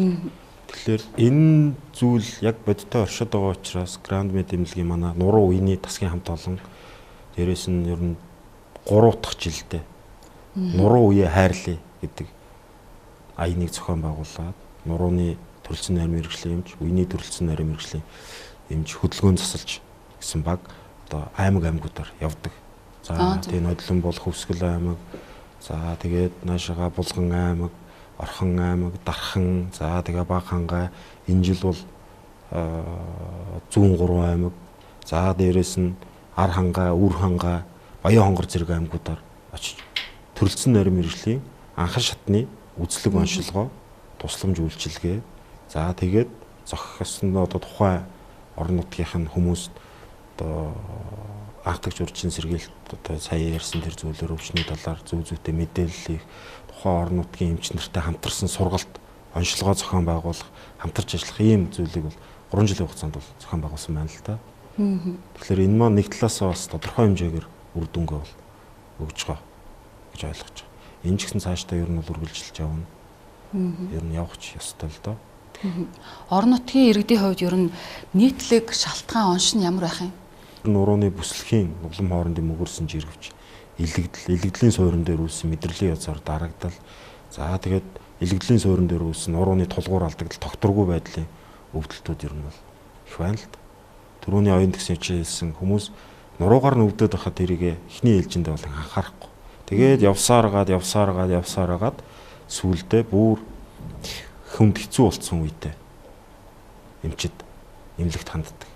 Тэгэхээр энэ зүйл яг бодиттой оршид байгаа учраас Гранд Мед эмнэлгийн манай нуруу үений тасгийн хамт олон дээрээс нь ер нь 3 дахь жилдээ нуруу үеэ хайрлаа гэдэг аяныг зохион байгуулад нурууны төрөлцсөн нарийн мэргэжлийн эмч, үений төрөлцсөн нарийн мэргэжлийн эмч хөдөлгөөн засалж гэсэн баг одоо аймаг аймагуудаар явдаг. За тэгээ Нодлон бол Хөвсгөл аймаг, за тэгээд наашаага Булган аймаг, Орхон аймаг, Дархан, за тэгээ Баг хангай, энэ жил бол зүүн 3 аймаг, за дээрээс нь Ар хангай, Үр хангай, Баян хонгор зэрэг аймагуудаар очиж төрөлцсөн нарийн мэргэжлийн анхан шатны үзлэг оншилгоо, тусламж үйлчилгээ, за тэгээд зохиосон одоо тухайн орон нутгийнх нь хүмүүст одоо анхдагч урьдчилан сэргийлэлт одоо сая ярьсан тэр зүйлээр өвчний талаар зөв зүйтэй мэдээллийг тухайн орон нутгийн эмч нартай хамтарсан сургалт, онцлогоо зохион байгуулах, хамтарч ажиллах ийм зүйлийг бол 3 жилийн хугацаанд бол зохион байгуулсан байна л да. Тэгэхээр энэ маань нэг талаасаа бас тодорхой хэмжээгээр үр дүнгээ бол өгж байгаа гэж ойлгож байгаа. Энэ ч гэсэн цаашдаа ер нь бол үргэлжилж явна. Ер нь явах ч ёстой л доо. Орон нутгийн иргэдийн хувьд ер нь нийтлэг шалтгаан онш нь ямар байх юм? Нурууны бүслэхийн нуглам хоорондын мөгөрсөн жиргэвч, илэгдэл, илэгдлийн суурин дээр үүссэн мэдрэлийн язаар дарагдал. За тэгээд илэгдлийн суурин дээр үүссэн нурууны тулгуур алдагдал, тогтворгүй байдлын өвдөлтүүд ер нь бол их байна л да. Түрүүний оюун тэгсэн чи хэлсэн хүмүүс нуруугаар нь өвдөд байхад тэрийг эхний ээлжиндээ бол анхаарахгүй. Тэгээд явсаар гаад сүүлдээ бүр хүнд хэцүү болцсон үедээ эмчид эмнэлэгт ханддаг.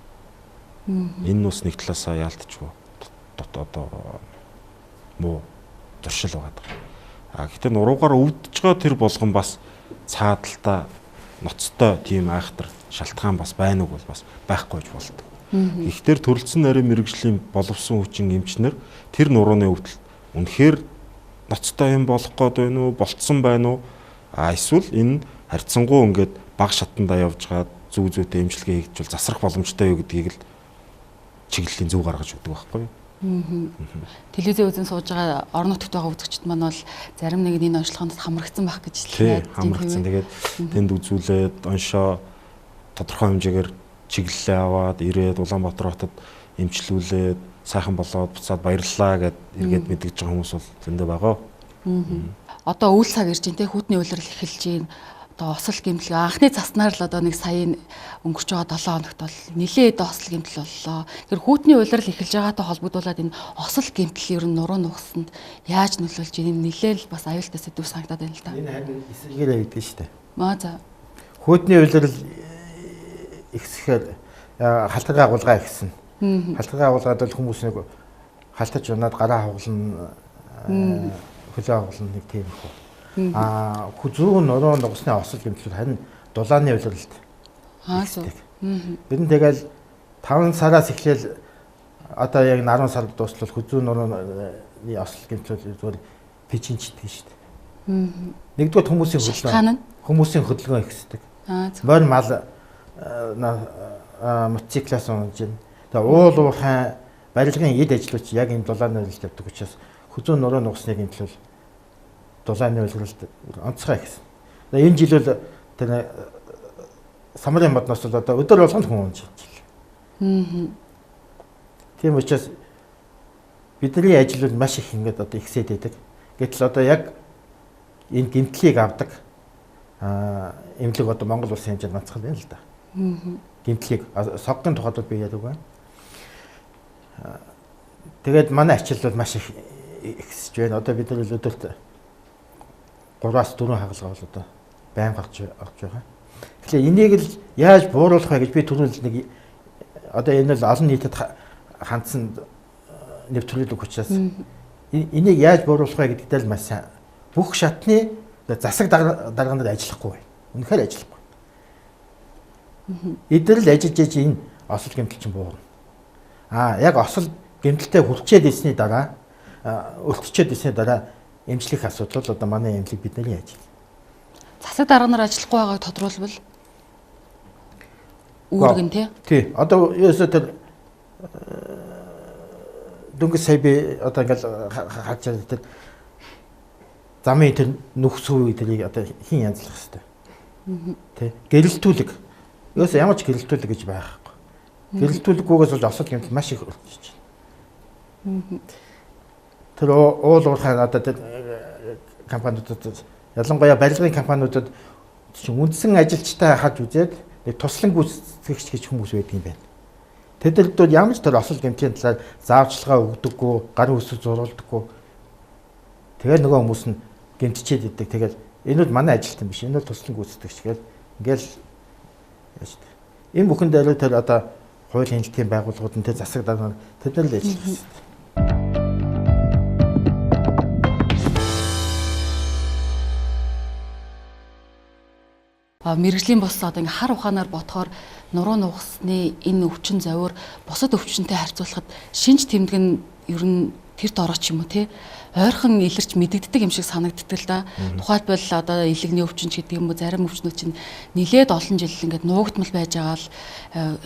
Энэ нь бас нэг талаасаа яалтчгүй одоо муу зуршил байгаа даа. А гэхдээ нуруугаар өвдөж байгаа тэр болгон бас цаадалтаа ноцтой тийм айхтар шалтгаан бас байна уу бол бас байхгүй ч болдог. Гэхдээ төрөлцсөн нарийн мэргэжлийн боловсон хүчин эмчнэр тэр нурууны өвдөлт үнэхээр ноцтой юм болох гээд байна уу, болцсон байна уу? А эсвэл энэ харьцангуй ингээд баг шатандаа явж гаад зүг зүйтэй эмчилгээ хийгдвэл засрах боломжтой юу гэдгийг л чиглэлийн зөв гаргаж өгдөг байхгүй юу? Телевизээ үзэн сууж байгаа орон нутагт байгаа үзэгчд маань бол зарим нэг нь энэ онцлогонд хамрагдсан байх гэж найдаж байна. Хамрагдсан. Тэгээд тэнд үзүүлээд оншоо тодорхой хэмжээгээр чиглэлээ аваад ирээд Улаанбаатар хотод эмчлүүлээд сайхан болоод буцаад баярлалаа гэд эргээд мэдгэж байгаа хүмүүс бол зөндөө байгаа. Одоо үйл цаг ирж байна те, хүүтний улирал эхэлж байна. одоо осол гэмтэл анхны заснаар л одоо нэг сая өнгөрч байгаа 7 хоногт бол нэлээд осол гэмтэл боллоо. Тэр хүүтний улирал эхэлж байгаатай холбогдуулаад энэ осол гэмтэл ер нь нуруу нугасанд яаж нөлөөлж энэ нэлээд бас аюултай сэдв санагдаад байна л да. Энэ харин эсрэгээрээ байдаг шүү дээ. Маа за. Хүүтний улирал ихсэхээр халтаргаа агуулгаа ихсэн. Халтаргаа агуулгаад бол хүмүүс нэг халтаж унаад гараа хуглана, хөлөө хуглана нэг тийм их. Аа зүүн нуруу нугасны осол гэмтэл харин дулааны улиралд. Аа зөв. Бид нь тэгэл 5 сараас эхлээл одоо яг 10 сард дуслал хүзүүн нурууны осол гэмтэл зүгээр пижинчдэг шүү дээ. Нэгдүгээр хүмүүсийн хөдөлгөөн ихсдэг. Морь мал мотоциклаас унж байна. Тэгээ уул уурхай барилгын эд ажлууч яг энэ дулааны улиралд явдаг учраас хүзүүн нуруу нугасны гэмтэл дулааны улиралд онцгой гэсэн. Энэ жил бол тэр самрын модноос бол одоо өдөр болгонд хүн унж байна. Тийм учраас бидний ажил бол маш их ингээд одоо ихсээд байдаг. Гэтэл одоо яг энэ гэмтлийг авдаг эмнэлэг одоо Монгол улсын хэмжээнд ганцхан байна л да. Гэмтлийг соггын тухайд бол би яриаг байна. Тэгээд манай ачаал бол маш их ихсэж байна. Одоо бид нар өдөрт 3-аас 4 хагалгаа бол одоо байнга орж байгаа. Тэгэхээр энийг л яаж бууруулах вэ гэж би түрүүн нэг одоо энэ бол олон нийтэд хандсан нэвтрүүлэг учраас энийг яаж бууруулах вэ гэдэг дээр л маш сайн бүх шатны засаг дарга нар ажиллахгүй байна. Үнэхээр ажиллахгүй. Эдгээр л ажиллаж яж энэ осол гэмтэл чинь буурна. Аа яг осол гэмтэлтэй хүрчээд ирсний дараа өртчөөд ирсний дараа эмчлэх асуудал одоо манай эмнэлэг бидний ажил. Засаг дарга нар ажиллахгүй байгааг тодруулбал үүрэг нь тий. Тий. Одоо ерөөсөө тэр дөнгөж сая би одоо ингээл харж байгаа тэр замын тэр нөхцөл тэрийг одоо хэн янзлах хэвтэй. Тий. Гэрэлтүүлэг. Ерөөсөө ямар ч гэрэлтүүлэг гэж байхгүй. Гэрэлтүүлэггүйгээс бол осол гэмтэл маш их өртөж байна. Тэр уул уурхай одоо тэр компаниудад ялангуяа барилгын компаниудад чинь үндсэн ажилчтай харж үзээд нэг туслан гүйцэтгэгч гэж хүмүүс байдаг юм байна. Тэд нар ямар ч тэр осол гэмтлийн талаар зааварчилгаа өгдөггүй, гар үсэг зурулдаггүй. Тэгэл нөгөө хүмүүс нь гэмтчихэд идэг. Тэгэл энэ бол манай ажилтан биш, энэ бол туслан гүйцэтгэгч гэл ингээл яаж вэ? Энэ бүхэн дээр тэр одоо хууль хяналтын байгууллагууд нь тэр засаг дарга тэд нар л ажиллах хэрэгтэй. Мэргэжлийн бус одоо ингээ хар ухаанаар бодохоор нуруу нугасны энэ өвчин зовиор бусад өвчнөд харьцуулахад шинж тэмдэг нь ер нь тэр дороо ч юм уу те ойрхон илэрч мэдэгддэг юм шиг санагддаг л да. Тухайлбал одоо илэгний өвчин ч гэдэг юм уу зарим өвчнүүд чинь нилээд олон жил ингээд нуугдмал байж байгаа л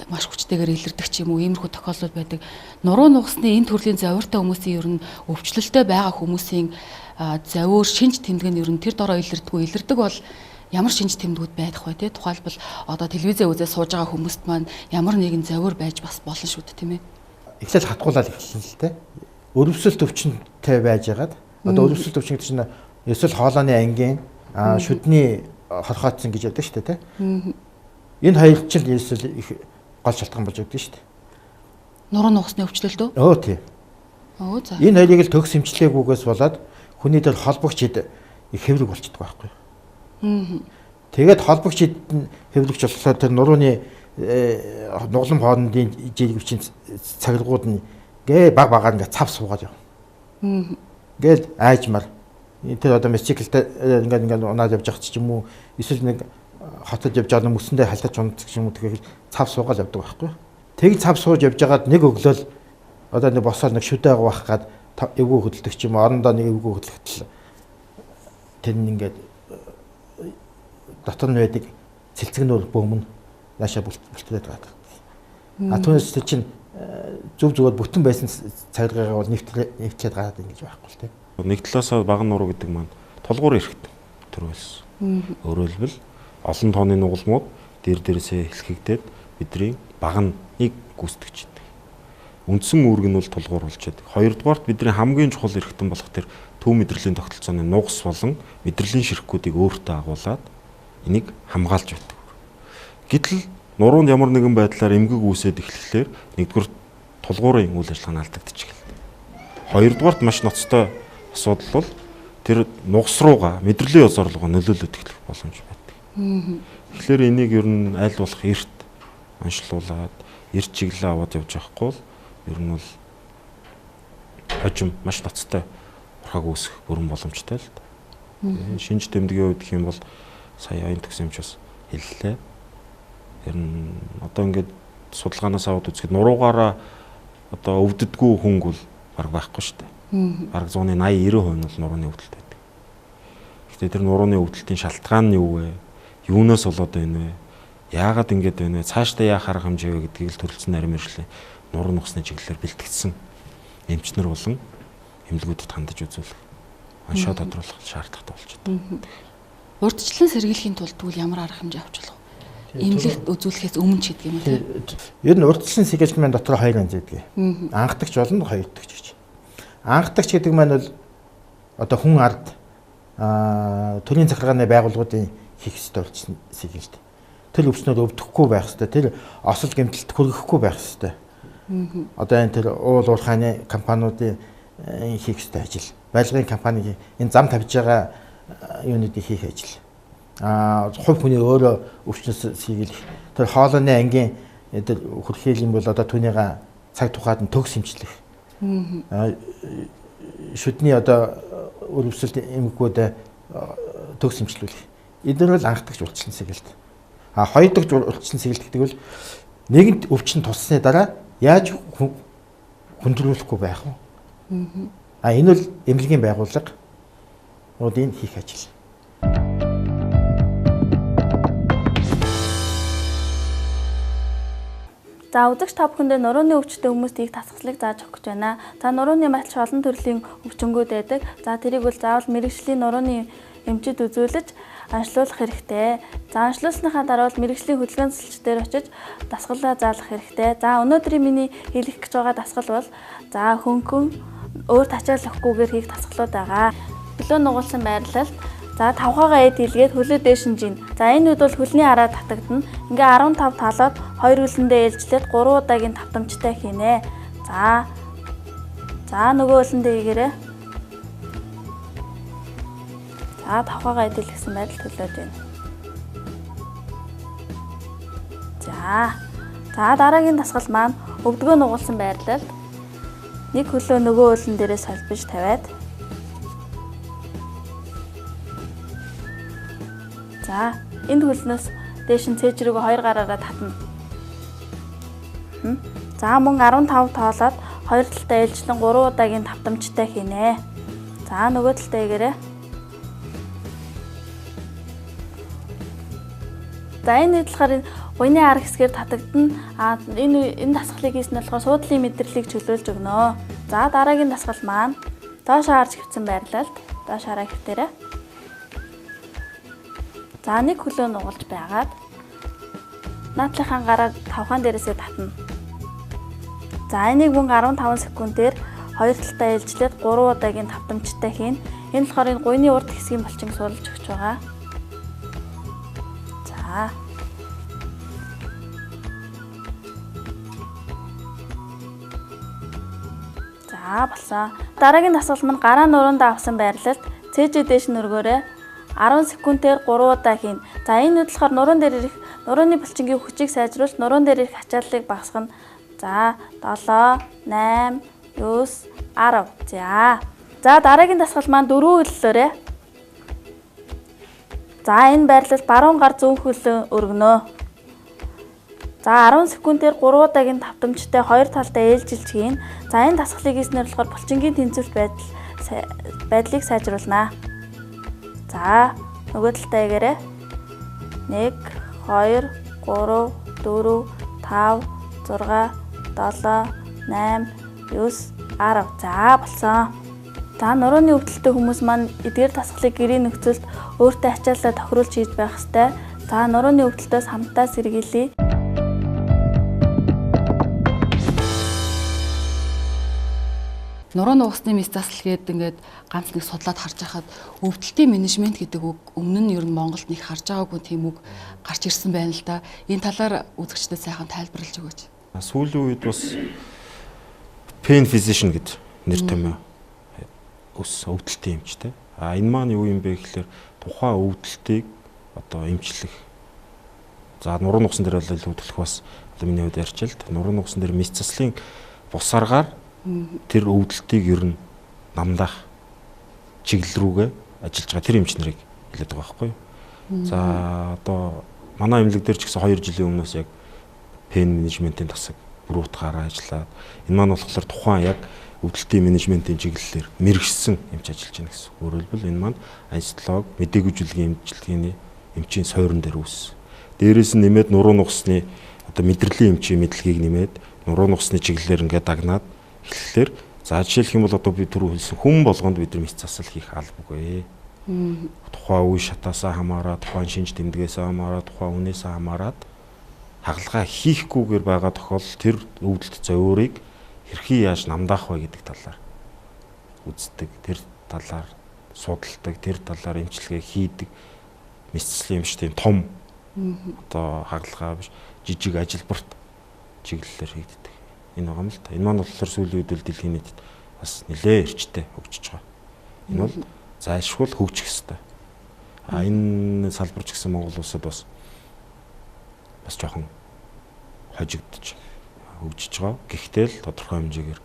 маш хүчтэйгээр илэрдэг ч юм уу иймэрхүү тохиолдол байдаг. Нуруу нугасны энэ төрлийн зовиортой хүмүүсийн ер нь өвчлөлтэй байгаа хүмүүсийн зовиор шинж тэмдэг нь ер нь тэр дороо илэрдэггүй. Илэрдэг бол ямар шинж тэмдгүүд байх вэ те? Тухайлбал одоо телевизээ үзээ сууж байгаа хүмүүст маань ямар нэгэн зовиор байж бас болно шүү дээ тийм ээ. Эхлээл хатгуулаад эхэлсэн л те. Өрөвсөлт өвчнөд байж байгаад одоо өрөвсөлт өвчин гэдэг чинь эсвэл хоолойны ангийн шүдний хорхойтсон гэж ярьдаг шүү дээ те. Энэ хоёр чинь эсвэл их гол шалтгаан болж өгдөг шүү дээ. Нуруу нугасны өвчлөлт үү? Өө тий. Өө за. Энэ хоёрыг л төгс эмчлээгүйгээс болоод хүний дээр холбогч ид их хэврэг болчихдог байхгүй юу? Тэгээд холбогч ид нь хэврэгч болохоор тэр нурууны нуглам хоорондын жиргэвчийн цагиргууд нь гээ баг багаар ингээ цав суугаад явна. Ингээл айжмар тэр одоо мотоциклтэй ингээ ингээ унаад явж байгаа ч юм уу эсвэл нэг хотод явж байгаа мөсөндөө халтаж ундаг ч юм уу тэгэл цав суугаад явдаг байхгүй. Тэг цав сууж явж байгаад нэг өглөөл одоо нэг босоод нэг шүдэ агуулах гад эвгүй хөдөлдөг ч юм уу орондоо нэг эвгүй хөдлөхтөл тэр нь ингээд дотор нь байдаг цэлцэгнүүр бөөмн наашаа бүлтрээд байгаа. А түүнээс тэр чинь зөв зүгээр бүтэн байсан цагиргаагаа бол нэвтлээд гараад ингэж байхгүй л тийм. Нэг талаасаа баган нуруу гэдэг маань тулгуур эрэхт төр байсан. Өөрөөр хэлбэл олон тооны нугалмууд дээр дээрээсээ хэлхэгдээд бидний баганыг гүйцэтгэж байдаг. Үндсэн үүрэг нь бол тулгуур болж байдаг. Хоёрдугаарт бидний хамгийн чухал эрхтэн болох тэр төв мэдрэлийн тогтолцооны нугас болон мэдрэлийн ширхгүүдийг өөртөө агуулад Энийг хамгаалж байдаг. Гэтэл нуруунд ямар нэгэн байдлаар эмгэг үүсээд эхлэхлээр нэгдүгээр тулгуурын үйл ажиллагаа нь алдагдчих гэлээ. Хоёрдугаарт маш ноцтой асуудал бол тэр нугас руугаа мэдрэлийн ёс орлогоо нөлөөлөд эхлэх боломж байдаг. Тэгэхээр энийг ер нь аль болох эрт онцлуулад эрт чиглэлээ аваад явж явахгүй бол ер нь бол хожим маш ноцтой урхаг үүсэх бүрэн боломжтой л да. Шинж тэмдгийн үед гэх юм бол сая оюун төгсөмж бас хэллээ. Ер нь одоо ингээд судалгаанаас аваад үзэхэд нуруугаараа одоо өвддөггүй хүн бол бараг байхгүй шүү дээ. Бараг 100-ны 80 90% нь бол нурууны өвдөлт байдаг. Гэхдээ тэр нурууны өвдөлтийн шалтгаан нь юу вэ? Юунаас болоод байна вэ? Яагаад ингэж байна вэ? Цаашдаа яах арга хэмжээ вэ гэдгийг л төрөлцсөн нарийн мэргэжлийн нуруу нугасны чиглэлээр бэлтгэгдсэн эмчнэр болон эмнэлгүүдэд хандаж үзүүлэх, оншоо тодруулах шаардлагатай болж байна. Урьдчилан сэргийлэхийн тулд тэгвэл ямар арга хэмжээ авч болох вэ? Эмнэлэгт үзүүлэхээс өмнө ч гэдэг юм уу? Ер нь урьдчилан сэргийлэх маань дотор хоёр янз байдаг. Анхдагч болон хоёрдогч гэж. Анхдагч гэдэг маань бол одоо хүн ард төрийн захиргааны байгууллагуудын хийх ёстой урьдчилан сэргийлэлт. Тэр өвчнөр өвдөхгүй байх ёстой. Тэр осол гэмтэлд хүргэхгүй байх ёстой. Одоо энэ тэр уул уурхайны компаниудын хийх ёстой ажил. Барилгын компаниг энэ зам тавьж байгаа юунуудыг хийх ажил. Хувь хүний өөрөө өвчнөөс сэргийлэх. Тэр хоолойны ангийн тэр хүрхийл юм бол одоо түүнийга цаг тухайд нь төгс хэмжлэх. Шүдний одоо өрөвсөлт эмгэгүүд төгс хэмжлүүлэх. Эдгээр бол анхдагч урьдчилан сэргийлэлт. Хоёрдогч урьдчилан сэргийлэлт гэдэг бол нэгэнт өвчин туссаны дараа яаж хүндрүүлэхгүй байх вэ? Энэ бол эмнэлгийн байгууллага уудын хийх ажил. За үзэгч та бүхэндээ нурууны өвчтөй хүмүүст их тасгалыг зааж өгөх гэж байна. За нурууны маш олон төрлийн өвчнгүүд байдаг. За тэрийг бол заавал мэргэжлийн нурууны эмчид үзүүлж онцлуулах хэрэгтэй. За онцлуулсныхаа дараа бол мэргэжлийн хөдөлгөөн тусалч дээр очиж дасгалаа заалах хэрэгтэй. За өнөөдрийн миний хэлэх гэж байгаа дасгал бол за хөнгөн өөр тачаал өгөхгүйгээр хийх дасгалууд байгаа. Хөлөө нугуулсан байрлалд за тавхаагаа эд хийлгээд хөлөө дээш нь жин. За энэ үед бол хөлний араа татагдана. Ингээ 15 талаад хоёр хөлөндөө ээлжлээд 3 удаагийн тавтамжтай хийнэ. За нөгөө хөлөндөө хийгээрэй. За тавхаагаа эд хийлгэсэн байдал төлөөд байна. За дараагийн дасгал маань өвдгөө нугуулсан байрлалд нэг хөлөө нөгөө хөлн дээрээ солбиж тавиад за энэ хөлнөөс дээш нь цээж рүүгээ хоёр гараараа татна. За мөн 15 тоолоод хоёр талдаа ээлжлэн 3 удаагийн тавтамжтай хийнэ. За нөгөө талдаа хийгээрэй. За энэ талаар энэ гуйны ар хэсгээр татагдана. Энэ дасгалыг хийсэн болохоор суудлын мэдрэлийг чөлөөлж өгнө. За дараагийн дасгал маань доош харж хөвцөн байрлалд доош хараа хөвтөрэй. За нэг хөлөө нугалж байгаад наадлынхаа гараар тавхаан дээрээсээ татна. За энийг мөн 15 секундээр хоёр талдаа ээлжлээд 3 удаагийн тавтамжтай хийнэ. Энэ болохоор энэ гуйны урд хэсгийн булчин суулж өгч байгаа. За. За болсон. Дараагийн дасгал маань гараа нуруундаа авсан байрлалд цээжээ дээш нь өргөөрэй. 10 секундээр 3 удаа хийнэ. За энэ үед болохоор нуруунд дээр ирэх нурууны булчингийн хүчийг сайжруулж нуруунд дээр ирэх ачааллыг багасгана. За 7 8 9 10. За. За дараагийн дасгал маань 4 хөллөөрэй. За энэ байрлал баруун гар зүүн хөлөө өргөнө. За 10 секундээр 3 удаагийн тавтамжтай хоёр талдаа ээлжилж хийнэ. За энэ дасгалыг хийснээр болохоор булчингийн тэнцвэрт байдлыг сайжруулнаа. За нөгөө талдаа хийгээрэй. 1 2 3 4 5 6 7 8 9 10. За болсон. За нурууны өвдөлттэй хүмүүс маань эдгээр дасгалыг гэрийн нөхцөлд өөртөө ачааллаа тохируулж хийж байх ёстой. За нурууны өвдөлтөөс хамтдаа сэргийлье. Нуруу нугасны мэс засал гээд ингээд ганц нэг судлаад харж байхад өвдөлтийн менежмент гэдэг үг өмнө нь ер нь Монголд нэг харж байгаагүй тийм үг гарч ирсэн байна л да. Энэ талаар үзэгчдэд сайхан тайлбарлаж өгөөч. Сүүлийн үед бас pain physician гэж нэр томьёо өс өвдөлтийн эмчтэй. А энэ маань юу юм бэ гэхээр тухайн өвдөлтийг одоо эмчлэх. За нуруу нугасан дээр бол илүү төлөх бас одоо миний хувьд ярьж л нуруу нугасан дээр мэс заслын бус аргаар тэр өвдөлтийг ер нь намдаах чиглэл рүүгээ ажиллаж байгаа тэр эмч нарыг хэлээд байгаа байхгүй юу. За одоо манай эмнэлэг дээр ч гэсэн 2 жилийн өмнөөс яг пен менежментийн тасаг бүр утгаараа ажиллаад энэ маань болохоор тухайн яг өвдөлтийн менежментийн чиглэлээр мэргэжсэн эмч ажиллаж байна гэсэн. Өөрөөр хэлбэл энэ маань анестезиолог, мдэггүйжүүлгийн эмчилгээний эмчийн суурин дээр үүссэн. Дээрээс нь нэмээд нуруу нугасны одоо мэдрэлийн эмчийн мэдлэгийг нэмээд нуруу нугасны чиглэлээр ингээд дагнаад эхлэхлээр за жишээлх юм бол одоо би түрүү хэлсэн хүн болгонд бид нар мэс засал хийх албагүй. Тухайн үе шатаасаа хамаарат, тухайн шинж тэмдгээс хамаарат, тухайн хүнээсээ хамаарат хагалгаа хийхгүйгээр байгаа тохиолдолд тэр өвдөлт зовиурыг хэрхэн яаж намдаах вэ гэдэг талаар үздэг, тэр талаар судалдаг, тэр талаар эмчилгээ хийдэг мэс заслын эмчтийн том одоо хагалгаа биш жижиг ажилбарт чиглэлээр хийгддэг. Энэ байгаа юм л та. Энэ маань болохоор сүүлийн үед дэлхийн нийтэд бас нэлээ эрчтэй хөгжиж байгаа. Энэ бол зайлшгүй хөгжих ёстой. А энэ салбар ч гэсэн Монгол улсад бас жоохон хожигдож хөгжиж байгаа. Гэхдээ л тодорхой хэмжээгээр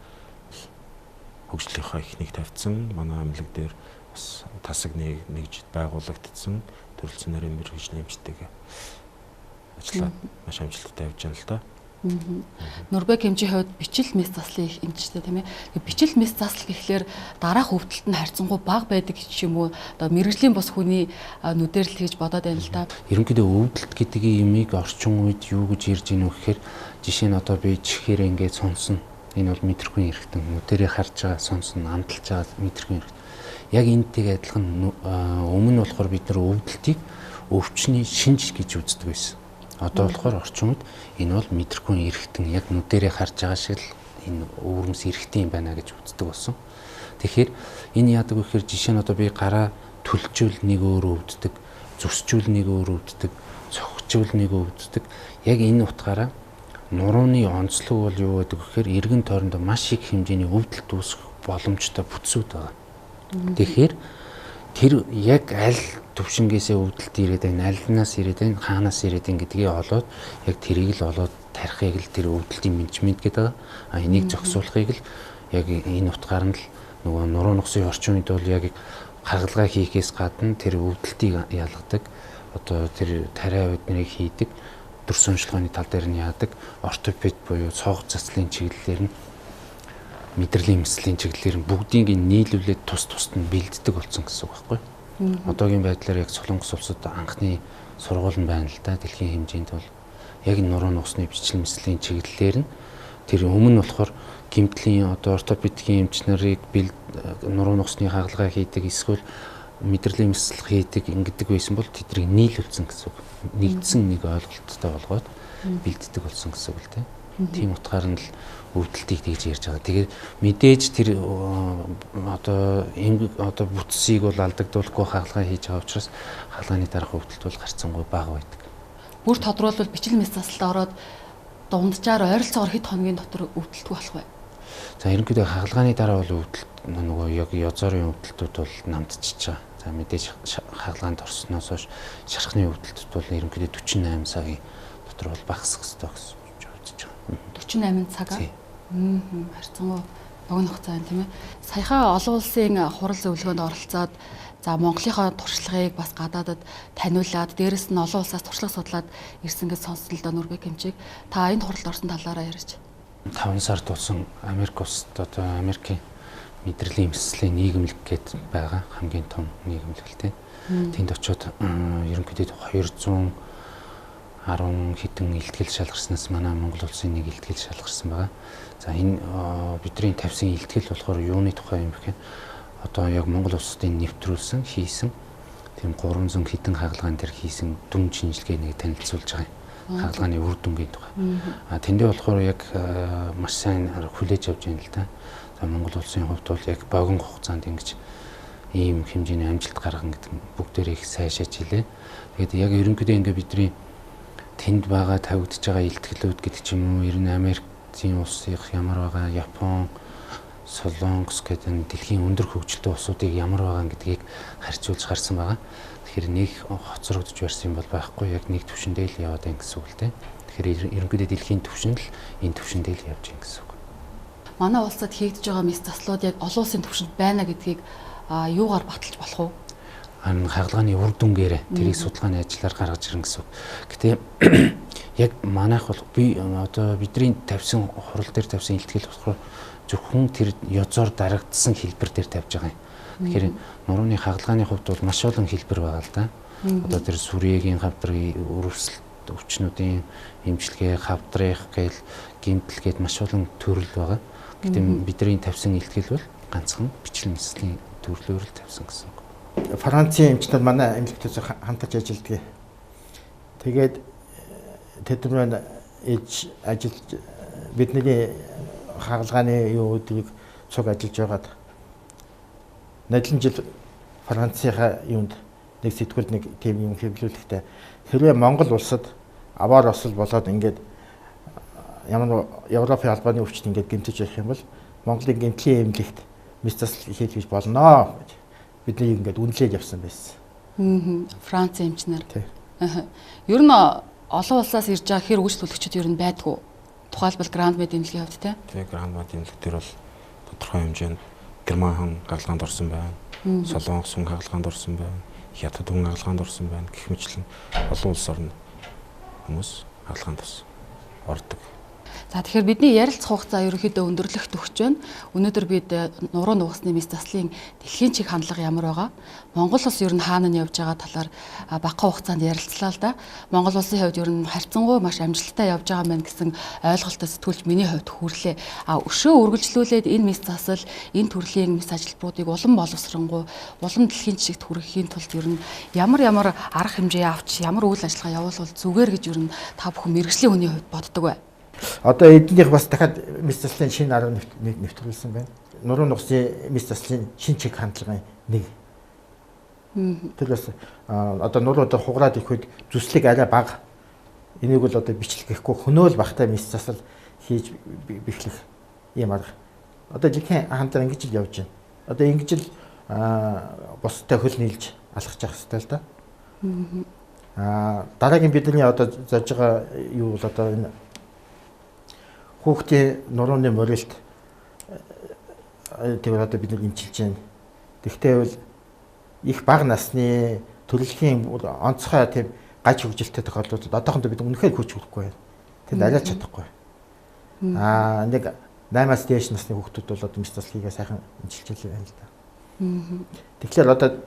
хөгжлийнхаа ихнийг тавьсан. Манай эмнэлэг дээр бас тасаг нэгж байгуулагдсан. Төрөлцөн нарийн мэргэжлийн эмчтэйгээ ажиллаад маш амжилттай явж байна л да. Нурбек эмчийн хувьд бичил мэс заслын их эмчтэй тийм ээ. Бичил мэс засал гэхлээр дараах өвдөлт нь харьцангуй бага байдаг ч юм уу. Одоо мэргэжлийн бус хүний нүдээр л хийж бодоод байна л да. Ерөнхийдөө өвдөлт гэдэг юмыг орчин үед юу гэж ярьж ийнө гэхээр жишээ нь одоо би чихээр ингээд сонсно. Энэ бол мэдрэхүйн эрхтэн. Нүдэрээ харж байгаа сонсно, амталж байгаа мэдрэхүйн эрхтэн. Яг энэтэйг адилхан өмнө нь болохоор бид нар өвдөлтийг өвчний шинж гэж үздэг байсан. Одоо болохоор орчин үед энэ бол мэдрэхүйн эрхтэн яг нүдэрээ харж байгаа шиг л энэ өвөрмөс эрхтэн юм байна гэж үздэг болсон. Тэгэхээр энэ яадаг вэ гэхээр жишээ нь одоо би гараа түлжүүл нэг өөр өвддөг, зүсчүүл нэг өөр өвддөг, цогчвол нэг өвддөг. Яг энэ утгаараа нурууны онцлог бол юу гэдэг вэ гэхээр эргэн тойрондоо маш их хэмжээний өвдөлт үүсгэх боломжтой бүтсүүд байгаа. Тэгэхээр тэр яг аль төвшингээсээ өвдөлт ирээд байна, альнаас ирээд байна, хаанаас ирээд байна гэдгийг олоод яг тэрийг л олоод тарихыг л тэр өвдөлтийн менежмент гэдэг байгаа. А энийг зохицуулахыг л яг энэ утгаар нь л нөгөө нуруу нугсын орчин үед бол яг хагалгаа хийхээс гадна тэр өвдөлтийг ялгадаг, одоо тэр тариа биднийг хийдэг, дүрс онцлогооны тал дээр нь яадаг, ортопед буюу цоог заслын чиглэлээр нь мэдрэлийн мэслийн чиглэлээр нь бүгдийг нийлүүлээд тус тусад нь бэлддэг болсон гэсэн үг байхгүй. Одоогийн байдлаар яг Солонгос улсад анхны сургууль нь байна л да. Дэлхийн хэмжээнд бол яг энэ нуруу нугасны бичил мэслийн чиглэлээр нь тэр өмнө нь болохоор гэмтлийн одоо ортопедикийн эмч нарыг нуруу нугасны хагалгаа хийдэг эсвэл мэдрэлийн мэсэл хийдэг ингэдэг байсан бол тэднийг нийлүүлсэн гэсэн үг. Нэгдсэн нэг ойлголттой болгоод бэлддэг болсон гэсэн үг л дээ. Тийм утгаар нь л өвдөлтийг тэгж ярьж байгаа. Тэгээд мэдээж тэр одоо одоо бүтсийг бол алдагдуулахгүй хагалгаа хийж байгаа учраас хагалгааны дараах өвдөлт бол гарцсангүй бага байдаг. Бүр тодруулбал бичил мэс заслалд ороод дунджаар ойролцоогоор хэд хоногийн дотор өвдөлтгүй болох вэ? За ерөнхийдөө хагалгааны дараа бол өвдөлт нөгөө яг ёзорын өвдөлтүүд бол намдчихж байгаа. За мэдээж хагалгаанд орсноос хойш шархны өвдөлтүүд бол ерөнхийдөө 48 цагийн дотор бол багасах ёстой гэсэн үзэж байгаа. 48 цаг аа? Харьцангуй богино хугацаа юм тийм ээ. Саяхан олон улсын хурал зөвлөгөөнд оролцоод за Монголынхоо туршлагыг бас гадаадад таниулаад дээрэс нь олон улсаас туршлага судлаад ирсэн гэж сонссон л да Нурбек эмчийг. Та энэ хуралд орсон талаараа яриач. 5 сард болсон Америк улсад одоо Америкийн мэдрэлийн эмслийн нийгэмлэг гээд байгаа хамгийн том нийгэмлэг л тийм. Тэнд очиод ерөнхийдөө 210 хэдэн илтгэл шалгарснаас манай Монгол улсын нэг илтгэл шалгарсан байгаа. За энэ бидний тавьсан илтгэл болохоор юуны тухай юм бэ гэхээр одоо яг Монгол улсад энэ нэвтрүүлсэн хийсэн тийм 300 хэдэн хагалгаан дээр хийсэн дүн шинжилгээнийг танилцуулж байгаа юм. Хагалгааны үр дүнгийн тухай. Тэндээ болохоор яг маш сайн хүлээж авч байна л да. За Монгол улсын хувьд бол яг богино хугацаанд ингэж ийм хэмжээний амжилт гаргана гэдэг нь бүгдээрээ их сайшааж илээ. Тэгээд яг ерөнхийдөө ингээ бидний тэнд байгаа тавигдж байгаа илтгэлүүд гэдэг ч юм уу, ер нь Америкийн улсынх ямар байгаа, Япон, Солонгос гэдэг энэ дэлхийн өндөр хөгжилтэй улсуудыг ямар байгаа гэдгийг харьцуулж гарсан байгаа. Тэгэхээр нэг хоцрогдож барьсан юм бол байхгүй, яг нэг түвшиндээ л яваад байна гэсэн үг л дээ. Тэгэхээр ерөнхийдөө дэлхийн түвшин л энэ түвшиндээ л явж байна гэсэн үг. Манай улсад хийгдэж байгаа мэс заслууд яг олон улсын түвшинд байна гэдгийг юугаар баталж болох вэ? Хагалгааны үр дүнгээр тэрийг судалгааны ажлаар гаргаж ирнэ гэсэн үг. Гэтэ яг манайх бол би одоо бидний тавьсан хурал дээр тавьсан илтгэл болохоор зөвхөн тэр ёзоор дарагдсан хэлбэр дээр тавьж байгаа юм. Тэгэхээр нурууны хагалгааны хувьд бол маш олон хэлбэр байгаа л да. Одоо тэр сүрээгийн хавдрын өрөвсөлт өвчнүүдийн эмчилгээ, хавдрых гээл гэмтэл гээд маш олон төрөл байгаа. Гэтэ бидний тавьсан илтгэл бол ганцхан бичлэн мэслийн төрлөөр л тавьсан гэсэн үг. Францын эмчнэр манай эмнэлэгтээс хамтарч ажилладаг. Тэгээд тэд нар ээж ажиллаж бидний хагалгааны юудыг цуг ажиллаж байгаад нодлон жил Францынхаа юунд нэг сэтгүүлд нэг тийм юм хэвлүүлэхдээ хэрвээ Монгол улсад аваар осол болоод ингээд ямар Европын холбооны өвчин ингээд гэмтэж явах юм бол Монголын гэмтлийн эмнэлэгт мэс засал хийж гэж болно гэж бидний ингээд үнэлээд явсан байсан. Францын эмчнэр. Ер нь олон улсаас ирж байгаа хэр үйлчлүүлэгчид ер нь байдгүй. Тухайлбал Гранд Мед эмнэлгийн хувьд те. Тий, Гранд Мед эмнэлэг дээр бол тодорхой хэмжээнд Герман хүн хагалгаанд орсон байна. Солонгос хүн хагалгаанд орсон байна. Хятад хүн хагалгаанд орсон байна. Гэх мэтлэн олон улс орны хүмүүс хагалгаанд бас ордог. За тэгэхээр бидний ярилцах хугацаа ерөнхийдөө өндөрлөх төгсөж байна. Өнөөдөр бид нуруу нугасны мэс заслын дэлхийн чиг хандлага ямар байгаа, Монгол улс ер нь хаана нь явж байгаа талаар багахан хугацаанд ярилцлаа л да. Монгол улсын хувьд ер нь харьцангуй маш амжилттай явж байгаа мэн гэсэн ойлголттой сэтгүүлч миний хувьд хүрлээ. Өшөө үргэлжлүүлээд энэ мэс засал, энэ төрлийн мэс ажилтнуудыг улам боловсронгуй, улам дэлхийн чигт хүрэхийн тулд ер нь ямар ямар арга хэмжээ авч, ямар үйл ажиллагаа явуулвал зүгээр гэж ер нь та бүхэн мэргэжлийн хүний хувьд боддог бай. Одоо эднийх бас дахиад мэс заслын шинэ арга нэвтрүүлсэн байна. Нуруу нугасны мэс заслын шинэ чиг хандлагын нэг. Тэр бас одоо нуруу одоо хугараад ирэх үед зүслэг арай бага. Энийг бол одоо бичлэг гэхгүй хөнөөл багтай мэс засал хийж бэхлэх ийм арга. Одоо жинхэнэ хандлага ингэж л явж байна. Одоо ингэж л бусдад хөл нийлж алхаж явах хэрэгтэй л да. Дараагийн бидний одоо зааж байгаа юу бол одоо энэ хүүхдийн нурууны морилт тэр одоо бид нар эмчилж байна. Тэгвэл бол их бага насны төрөлхийн онцгой тийм гаж хөгжилтэй тохиолдлуудад одоохондоо бид үнэхээр хүч хүрэхгүй байна. Тэнд арай чадахгүй. Нэг 8-аас дээш насны хүүхдүүд бол одоо мэс засал хийгээ сайхан эмчилж байна л да. Тэгэхээр одоо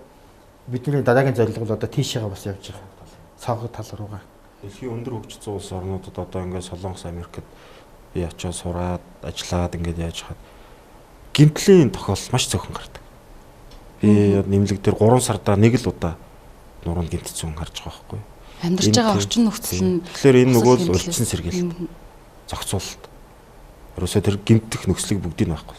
бидний дараагийн зорилго бол одоо тийшээгээ бас явж байгаа. Цоогоо тал руугаа. Дэлхийн өндөр хөгжсөн улс орнуудад одоо ингээд Солонгос, Америкт би очиод сураад, ажиллаад ингээд яаж хаад гэмтлийн тохиолдол маш цөөхөн гардаг. Би нэмлэг дээр 3 сарда нэг л удаа нуруунд гэмтсэн хүн харж байгаа байхгүй. Амьдарч байгаа орчин нөхцөл нь тэгэхээр энэ нөгөө л урьдчилан сэргийлэлт, зохицуулалт. Ерөөсөө тэр гэмтэх нөхцөлийг бүгдийг нь байхгүй.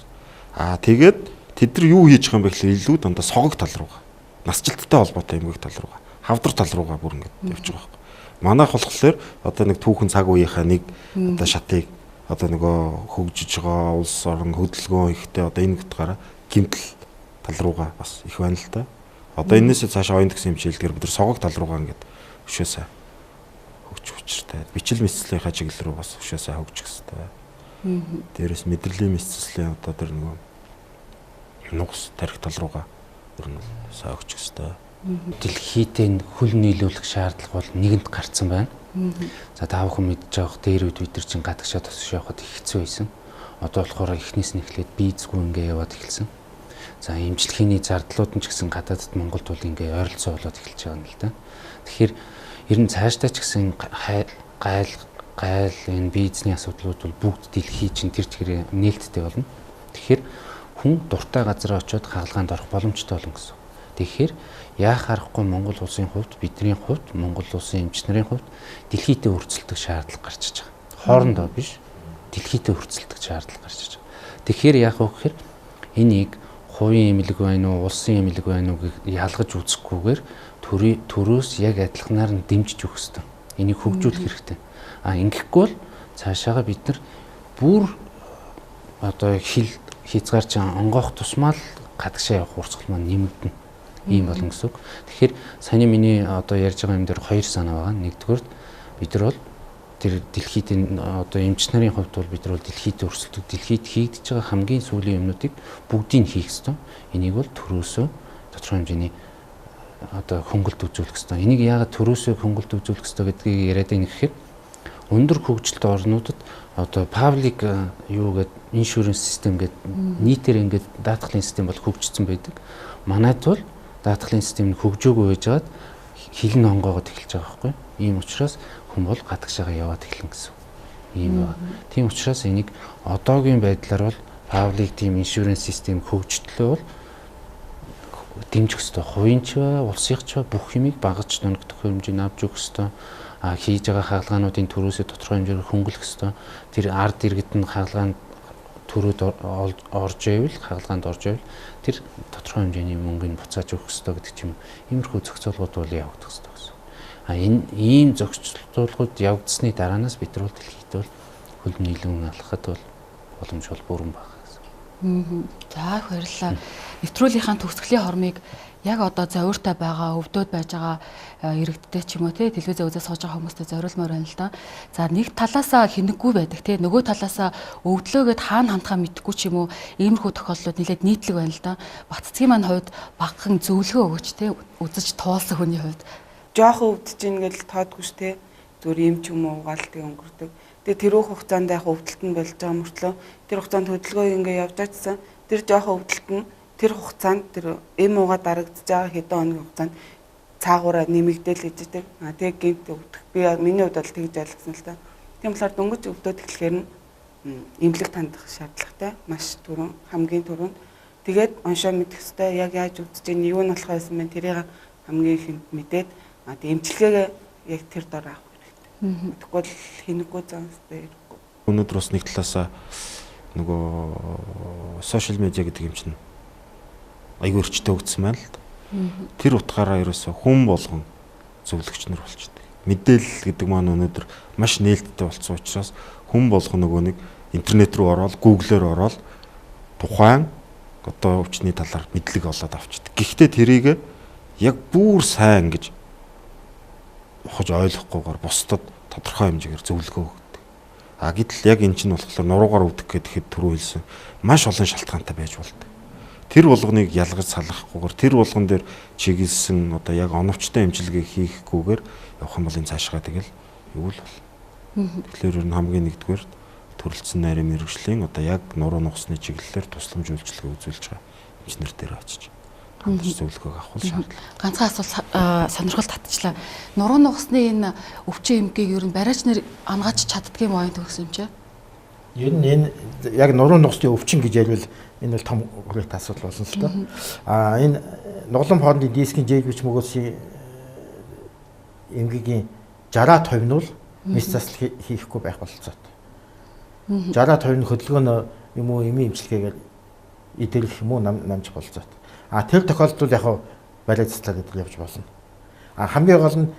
Тэгээд тэд нар юу хийж байгаа юм бэ гэхээр илүү дандаа согог тал руугаа, насжилттай холбоотой эмгэг тал руугаа, хавдар тал руугаа бүр ингээд явж байгаа байхгүй. Манайх болохоор одоо нэг түүхэн цаг үеийнхаа нэг одоо шатыг одоо нөгөө хөгжиж байгаа улс орон хөдөлгөөн ихтэй одоо энэ утгаараа гэмтэл тал руугаа бас их байна л да. Одоо энээсээ цаашаа оюун төгсөн хэмжээлдгээр бид нар согог тал руугаа ингээд өшөөсөө хөгжих учиртай. Бичил мэсцлийнхаа чиглэл рүү бас өшөөсөө хөгжих хэрэгтэй. Дээрээс мэдрэлийн мэсцлийн одоо тэр нөгөө нугас тарих тал руугаа ер нь сайн хөгжих хэрэгтэй. Дэлхийдээ хөл нийлүүлэх шаардлага бол нэгэнд гарцсан байна. За та бүхэн мэдж байгаа дээр үед бид нар чинь гадагшаа тосч явахад их хэцүү байсан. Одоо болохоор эхнээс нь эхлээд бийзгүй ингээ яваад эхэлсэн. За эмчилгээний зардлууд нь ч гэсэн гадаадд Монголд бол ингээ ойролцоо болоод эхэлж байгаа юм л да. Тэгэхээр ер нь цаашдаа ч гэсэн гайл энэ бизнесийн асуудлууд бол бүгд дэлхий чинь тэр чигээр нээлттэй болно. Тэгэхээр хүн дуртай газар очиод хагалгаанд орох боломжтой болно гэсэн. Тэгэхээр яах аргагүй Монгол улсын хувьд, бидний хувьд, Монгол улсын эмч нарын хувьд дэлхийдээ өрсөлдөх шаардлага гарч иж байгаа. Хоорондоо биш, дэлхийдээ өрсөлдөх шаардлага гарч иж байгаа. Тэгэхээр яах вэ гэхээр энийг хувийн эмнэлэг байна уу, улсын эмнэлэг байна уу гэх ялгаж үзэхгүйгээр төрөөс яг адилханаар нь дэмжиж өгөх ёстой. Энийг хөгжүүлэх хэрэгтэй. А ингэхгүй бол цаашаага бид нар бүр одоо хил хязгаарч онгоох тусмаа л гадагшаа явах урсгал маань нэмэгдэнэ. Ийм болно гэсэн үг. Тэгэхээр саяны миний одоо ярьж байгаа юм дээр хоёр санаа байгаа. Нэгдүгээрт бид нар бол тэр дэлхийд одоо эмч нарын хувьд бол бид нар бол дэлхийд өрсөлдөг, дэлхийд хийгдэж байгаа хамгийн сүүлийн юмнуудыг бүгдийг хийх ёстой. Энийг бол төрөөсөө тодорхой хэмжээний одоо хөнгөлт үзүүлэх ёстой. Энийг яагаад төрөөсөө хөнгөлт үзүүлэх ёстой гэдгийг яриад байна гэхээр өндөр хөгжилтэй орнуудад одоо public юу гэдэг insurance system гэдэг нийтээр ингээд даатгалын систем бол хөгжсөн байдаг. Манайд бол даатгалын систем нь хөгжөөгүй байжгаад хилэн онгоогод эхэлж байгаа байхгүй. Ийм учраас хүн бол гадагшаага яваад эхэлнэ гэсэн. Ийм байна. Тийм учраас энийг одоогийн байдлаар бол public team insurance system хөгжтлөө бол дэмжих ёстой. Хувийн ч бай, улсын ч бай бүх юмыг багаж доногдох хэмжээнд авч өгөх ёстой. А хийж байгаа хагалгаануудын төрөөсөө тодорхой хэмжээгээр хөнгөлөх ёстой. Тэр ард иргэд нь хагалгаанд төрөөд орж ивэл хагалгаанд орж ивэл тэр тодорхой хэмжээний мөнгөний буцааж өгөх ёстой гэдэг ч юм. Иймэрхүү зохицуулгууд бол явагдах ёстой гэсэн. А энэ ийм зохицуулгууд явагдсны дараанаас бид нар бол дэлхийд бол хөлн нийлүүн алхахад бол боломж бол бүрэн байна гэсэн. За их баярлалаа. Нэвтрүүлгийнхаа төгсгөлийн хормыг яг одоо зовиртой байгаа, өвдөд байж байгаа иргэдтэй ч юм уу тий телевизээ үзээ сууж байгаа хүмүүстэй зориулмаар байна л да. За нэг талаасаа хинэггүй байдаг тий нөгөө талаасаа өвдлөөгээд хаана хандхаа мэдэхгүй ч юм уу иймэрхүү тохиолдлууд нэлээд нийтлэг байна л да. Бат цэцгийн маань хувьд багахан зөвлөгөө өгөөч тий үзэж туулсан хүний хувьд. Жохон өвдөж ийн гэл тоодгүй ш тий зүгээр юм ч юм уу угаал тэг өнгөрдөг. Тэгээ тэрүүх хугацаанд яг өвдөлт нь болж байгаа мөртлөө тэр хугацаанд хөдөлгөөн ингээ явж очсон. Тэр жоохон өвдөлт нь тэр хугацаанд тэр эм ууга дарагдж байгаа хэдэн хоногийн хугацаанд цаагаараа нэмэгдээл гэж байдаг. А тэгээ гинт өвдөх. Би миний хувьд бол тэгж ойлгосон л та. Тийм болохоор дөнгөж өвдөд эхлэхээр нь эмнэлэг тандах шаардлагатай. Маш түрүүн хамгийн түрүүнд тэгээд оншоо мэдэх хэвээр яг яаж өвдөж ийн юу нь болох байсан бэ тэрийг хамгийн ихэнд мэдээд а тэг эмчилгээгээ яг тэр дор авах хэрэгтэй. Тэгвэл хинэггүй занстай ирэхгүй. Өнөөдөр бас нэг талаасаа нөгөө сошиал медиа гэдэг юм чинь айгүй өрчтэй өгсөн байна л да. Тэр утгаараа ерөөсөө хүн болгон зөвлөгч нар болчихдээ. Мэдээлэл гэдэг маань өнөөдөр маш нээлттэй болсон учраас хүн болгон нөгөө нэг интернет рүү ороод, Google-ээр ороод тухайн одоо өвчний талаар мэдлэг олоод авчдаг. Гэхдээ тэрийг яг бүр сайн гэж ухаж ойлгохгүйгээр бусдад тодорхой хэмжээгээр зөвлөгөө өгдөг. А гэтэл яг эн чинь болохоор нуруугаар өвдөх гэхэд түрүү хэлсэн маш олон шалтгаантай байж болдог. Тэр болгоныг ялгаж салгахгүйгээр тэр болгон дээр чиглэсэн одоо яг оновчтой эмчилгээ хийхгүйгээр явах юм бол энэ цаашгаа тэгэл юу л бол. Тэгэхээр ер нь хамгийн нэгдүгээр төрөлцсөн нарийн мэргэжлийн одоо яг нуруу нугасны чиглэлээр тусламж үйлчилгээ үзүүлж байгаа инженер дээр очиж хандаж зөвлөгөөг авах шаардлага. Ганцхан асуулт сонирхол татчихлаа. Нуруу нугасны энэ өвчин эмгээг ер нь бариач нэр ангаач чаддаг юм оюун төгсөн юм чи? Ер нь энэ яг нуруу нугасны өвчин гэж ярил энэ бол том хүрээт асуудал болно л доо. А энэ нуглан хоорондын дискийн жэйгвч мөгөөсийн эмгэгийн 60% нь бол мэс засал хийхгүй байх бололцоотой. 60% нь хөдөлгөөн юм уу эмийн эмчилгээгээр идэрэх юм уу намжих бололцоотой. А тэр тохиолдолд яг бариа заслаад идэр явж болно. А хамгийн гол нь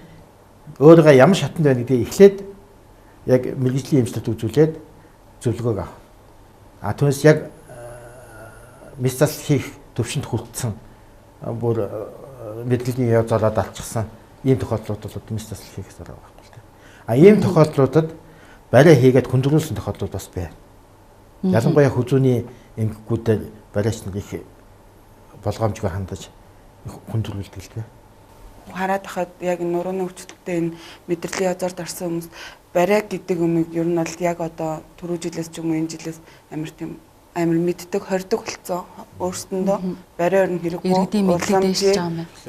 өөрийгөө ямар шатанд байна гэдгийг эхлээд яг мэргэжлийн эмчлэлт үзүүлээд зөвлөгөөг авах. А түүнээс яг мэс засал хийх төвшөнд хүртсэн бүр мэдгэлний яв золоод алчихсан ийм тохиолдлууд бол мэс засал хийх зориог байхгүй л дээ. А ийм тохиолдлуудад бариа хийгээд хүндрүүлсэн тохиолдлууд бас байна. Ялангуяа хүзүүний эмгэгүүдээр бариач нар их болгоомжгүй хандаж хүндрүүлдэг л дээ. Хараад хахад яг нурууны өвчлөлттэй энэ мэдрэлийн язгуурт орсон хүмүүс бариа гэдэг юмыг ер нь бол яг одоо түрүү жилээс ч юм уу энэ жилээс амар тийм амар мэддэг хордог болцсон. Өөрсөндөө бариа ер нь хэрэггүй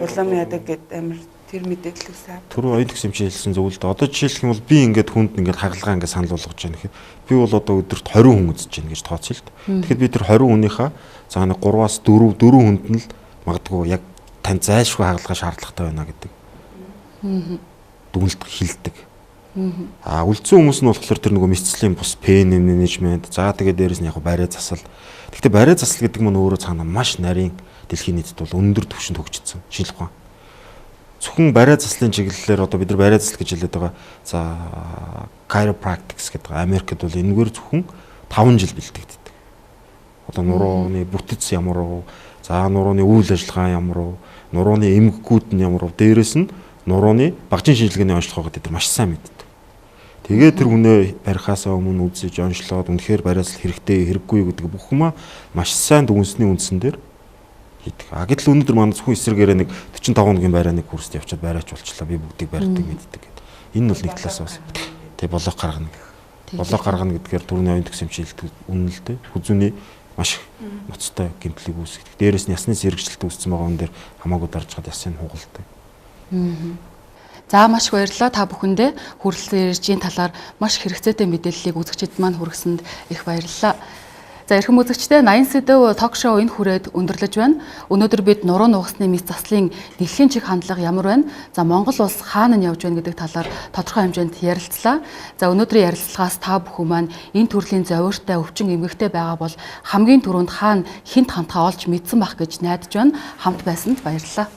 улам яадаг гэд амар тэр мэдээлэл сайн. Түрүү оюун төгс эмч хэлсэн зөв л дээ. Одоо жишээлх юм бол би ингээд хүнд ингээд хагалгаа ингээд санал болгож байна гэхэд би бол одоо өдөрт 20 хүн үзэж байна гэж тооцъё л дээ. Тэгэхээр би тэр 20 хүнийхээ за нэг 3-аас 4 хүнд нь л магадгүй яг Танд зайлшгүй хагалгаа шаардлагатай байна гэдэг. Дүгнэлт хилдэг. А үлдсэн хүмүүс нь болохоор тэр нөгөө мэсцлийн бус пен менежмент, за тэгээд дээрэс нь яг бариа засал. Гэхдээ бариа засал гэдэг нь өөрөө цаана маш нарийн дэлхийн нийтэд бол өндөр түвшинд хөгжсөн шинжлэх ухаан. Зөвхөн бариа заслын чиглэлээр одоо бид нар бариа засал гэж хэлээд байгаа. За chiropractics гэдэг Америкт бол энэгээр зөвхөн 5 жил бэлтгэгддэг. Одоо нурууны бүтэц ямар уу, за нурууны үйл ажиллагаа ямар уу, нурууны эмгэгүүд нь ямар уу, дээрэс нь нурууны багжин шинжилгээний онцлогоо бид нар маш сайн мэддэг. Тэгээд тэр хүнээ барихаасаа өмнө үзэж онцлоод үнэхээр бариасал хэрэгтэй хэрэггүй гэдэг бүх юмаа маш сайн дүгнсний үндсэн дээр хийдэг. А гэтэл өнөөдөр манай зөвхөн эсрэгээрээ нэг 45 хоногийн бариа нэг курст явчаад бариач болчлаа. Би бүгдийг барьдаг мэддэг гэдэг. Энэ бол нэг талаас бас тэг болоо гаргана. Болоо гаргана гэдгээр түрүүний оюун төгсөмж хэлдэг үнэн л дээ. Хүзүүний маш ноцтой гэмтлийг үүсгэдэг. Дээрээс нь ясны сэргэжилт үүссэн байгаа хүн дээр хамаагүй дарж чад ясыг хугалдаг. За маш их баярлалаа та бүхэндээ хүрэлцэн иржийн талаар маш хэрэгцээтэй мэдээллийг үзэгчид маань хүргэсэнд их баярлалаа. За эрхэм үзэгчдээ 80 сэдэв ток шоу энэ хүрээд өндөрлөж байна. Өнөөдөр бид нуруу нугасны мэс заслын дэлхийн чиг хандлага ямар байна? За Монгол улс хаана нь явж байна гэдэг талаар тодорхой хэмжээнд ярилцлаа. За өнөөдрийн ярилцлагаас та бүхэн маань энэ төрлийн зовиортой өвчин эмгэгтэй байгаа бол хамгийн түрүүнд хаана хинт хантаа олж мэдсэн байх гэж найдаж байна. Хамт байсанд баярлалаа.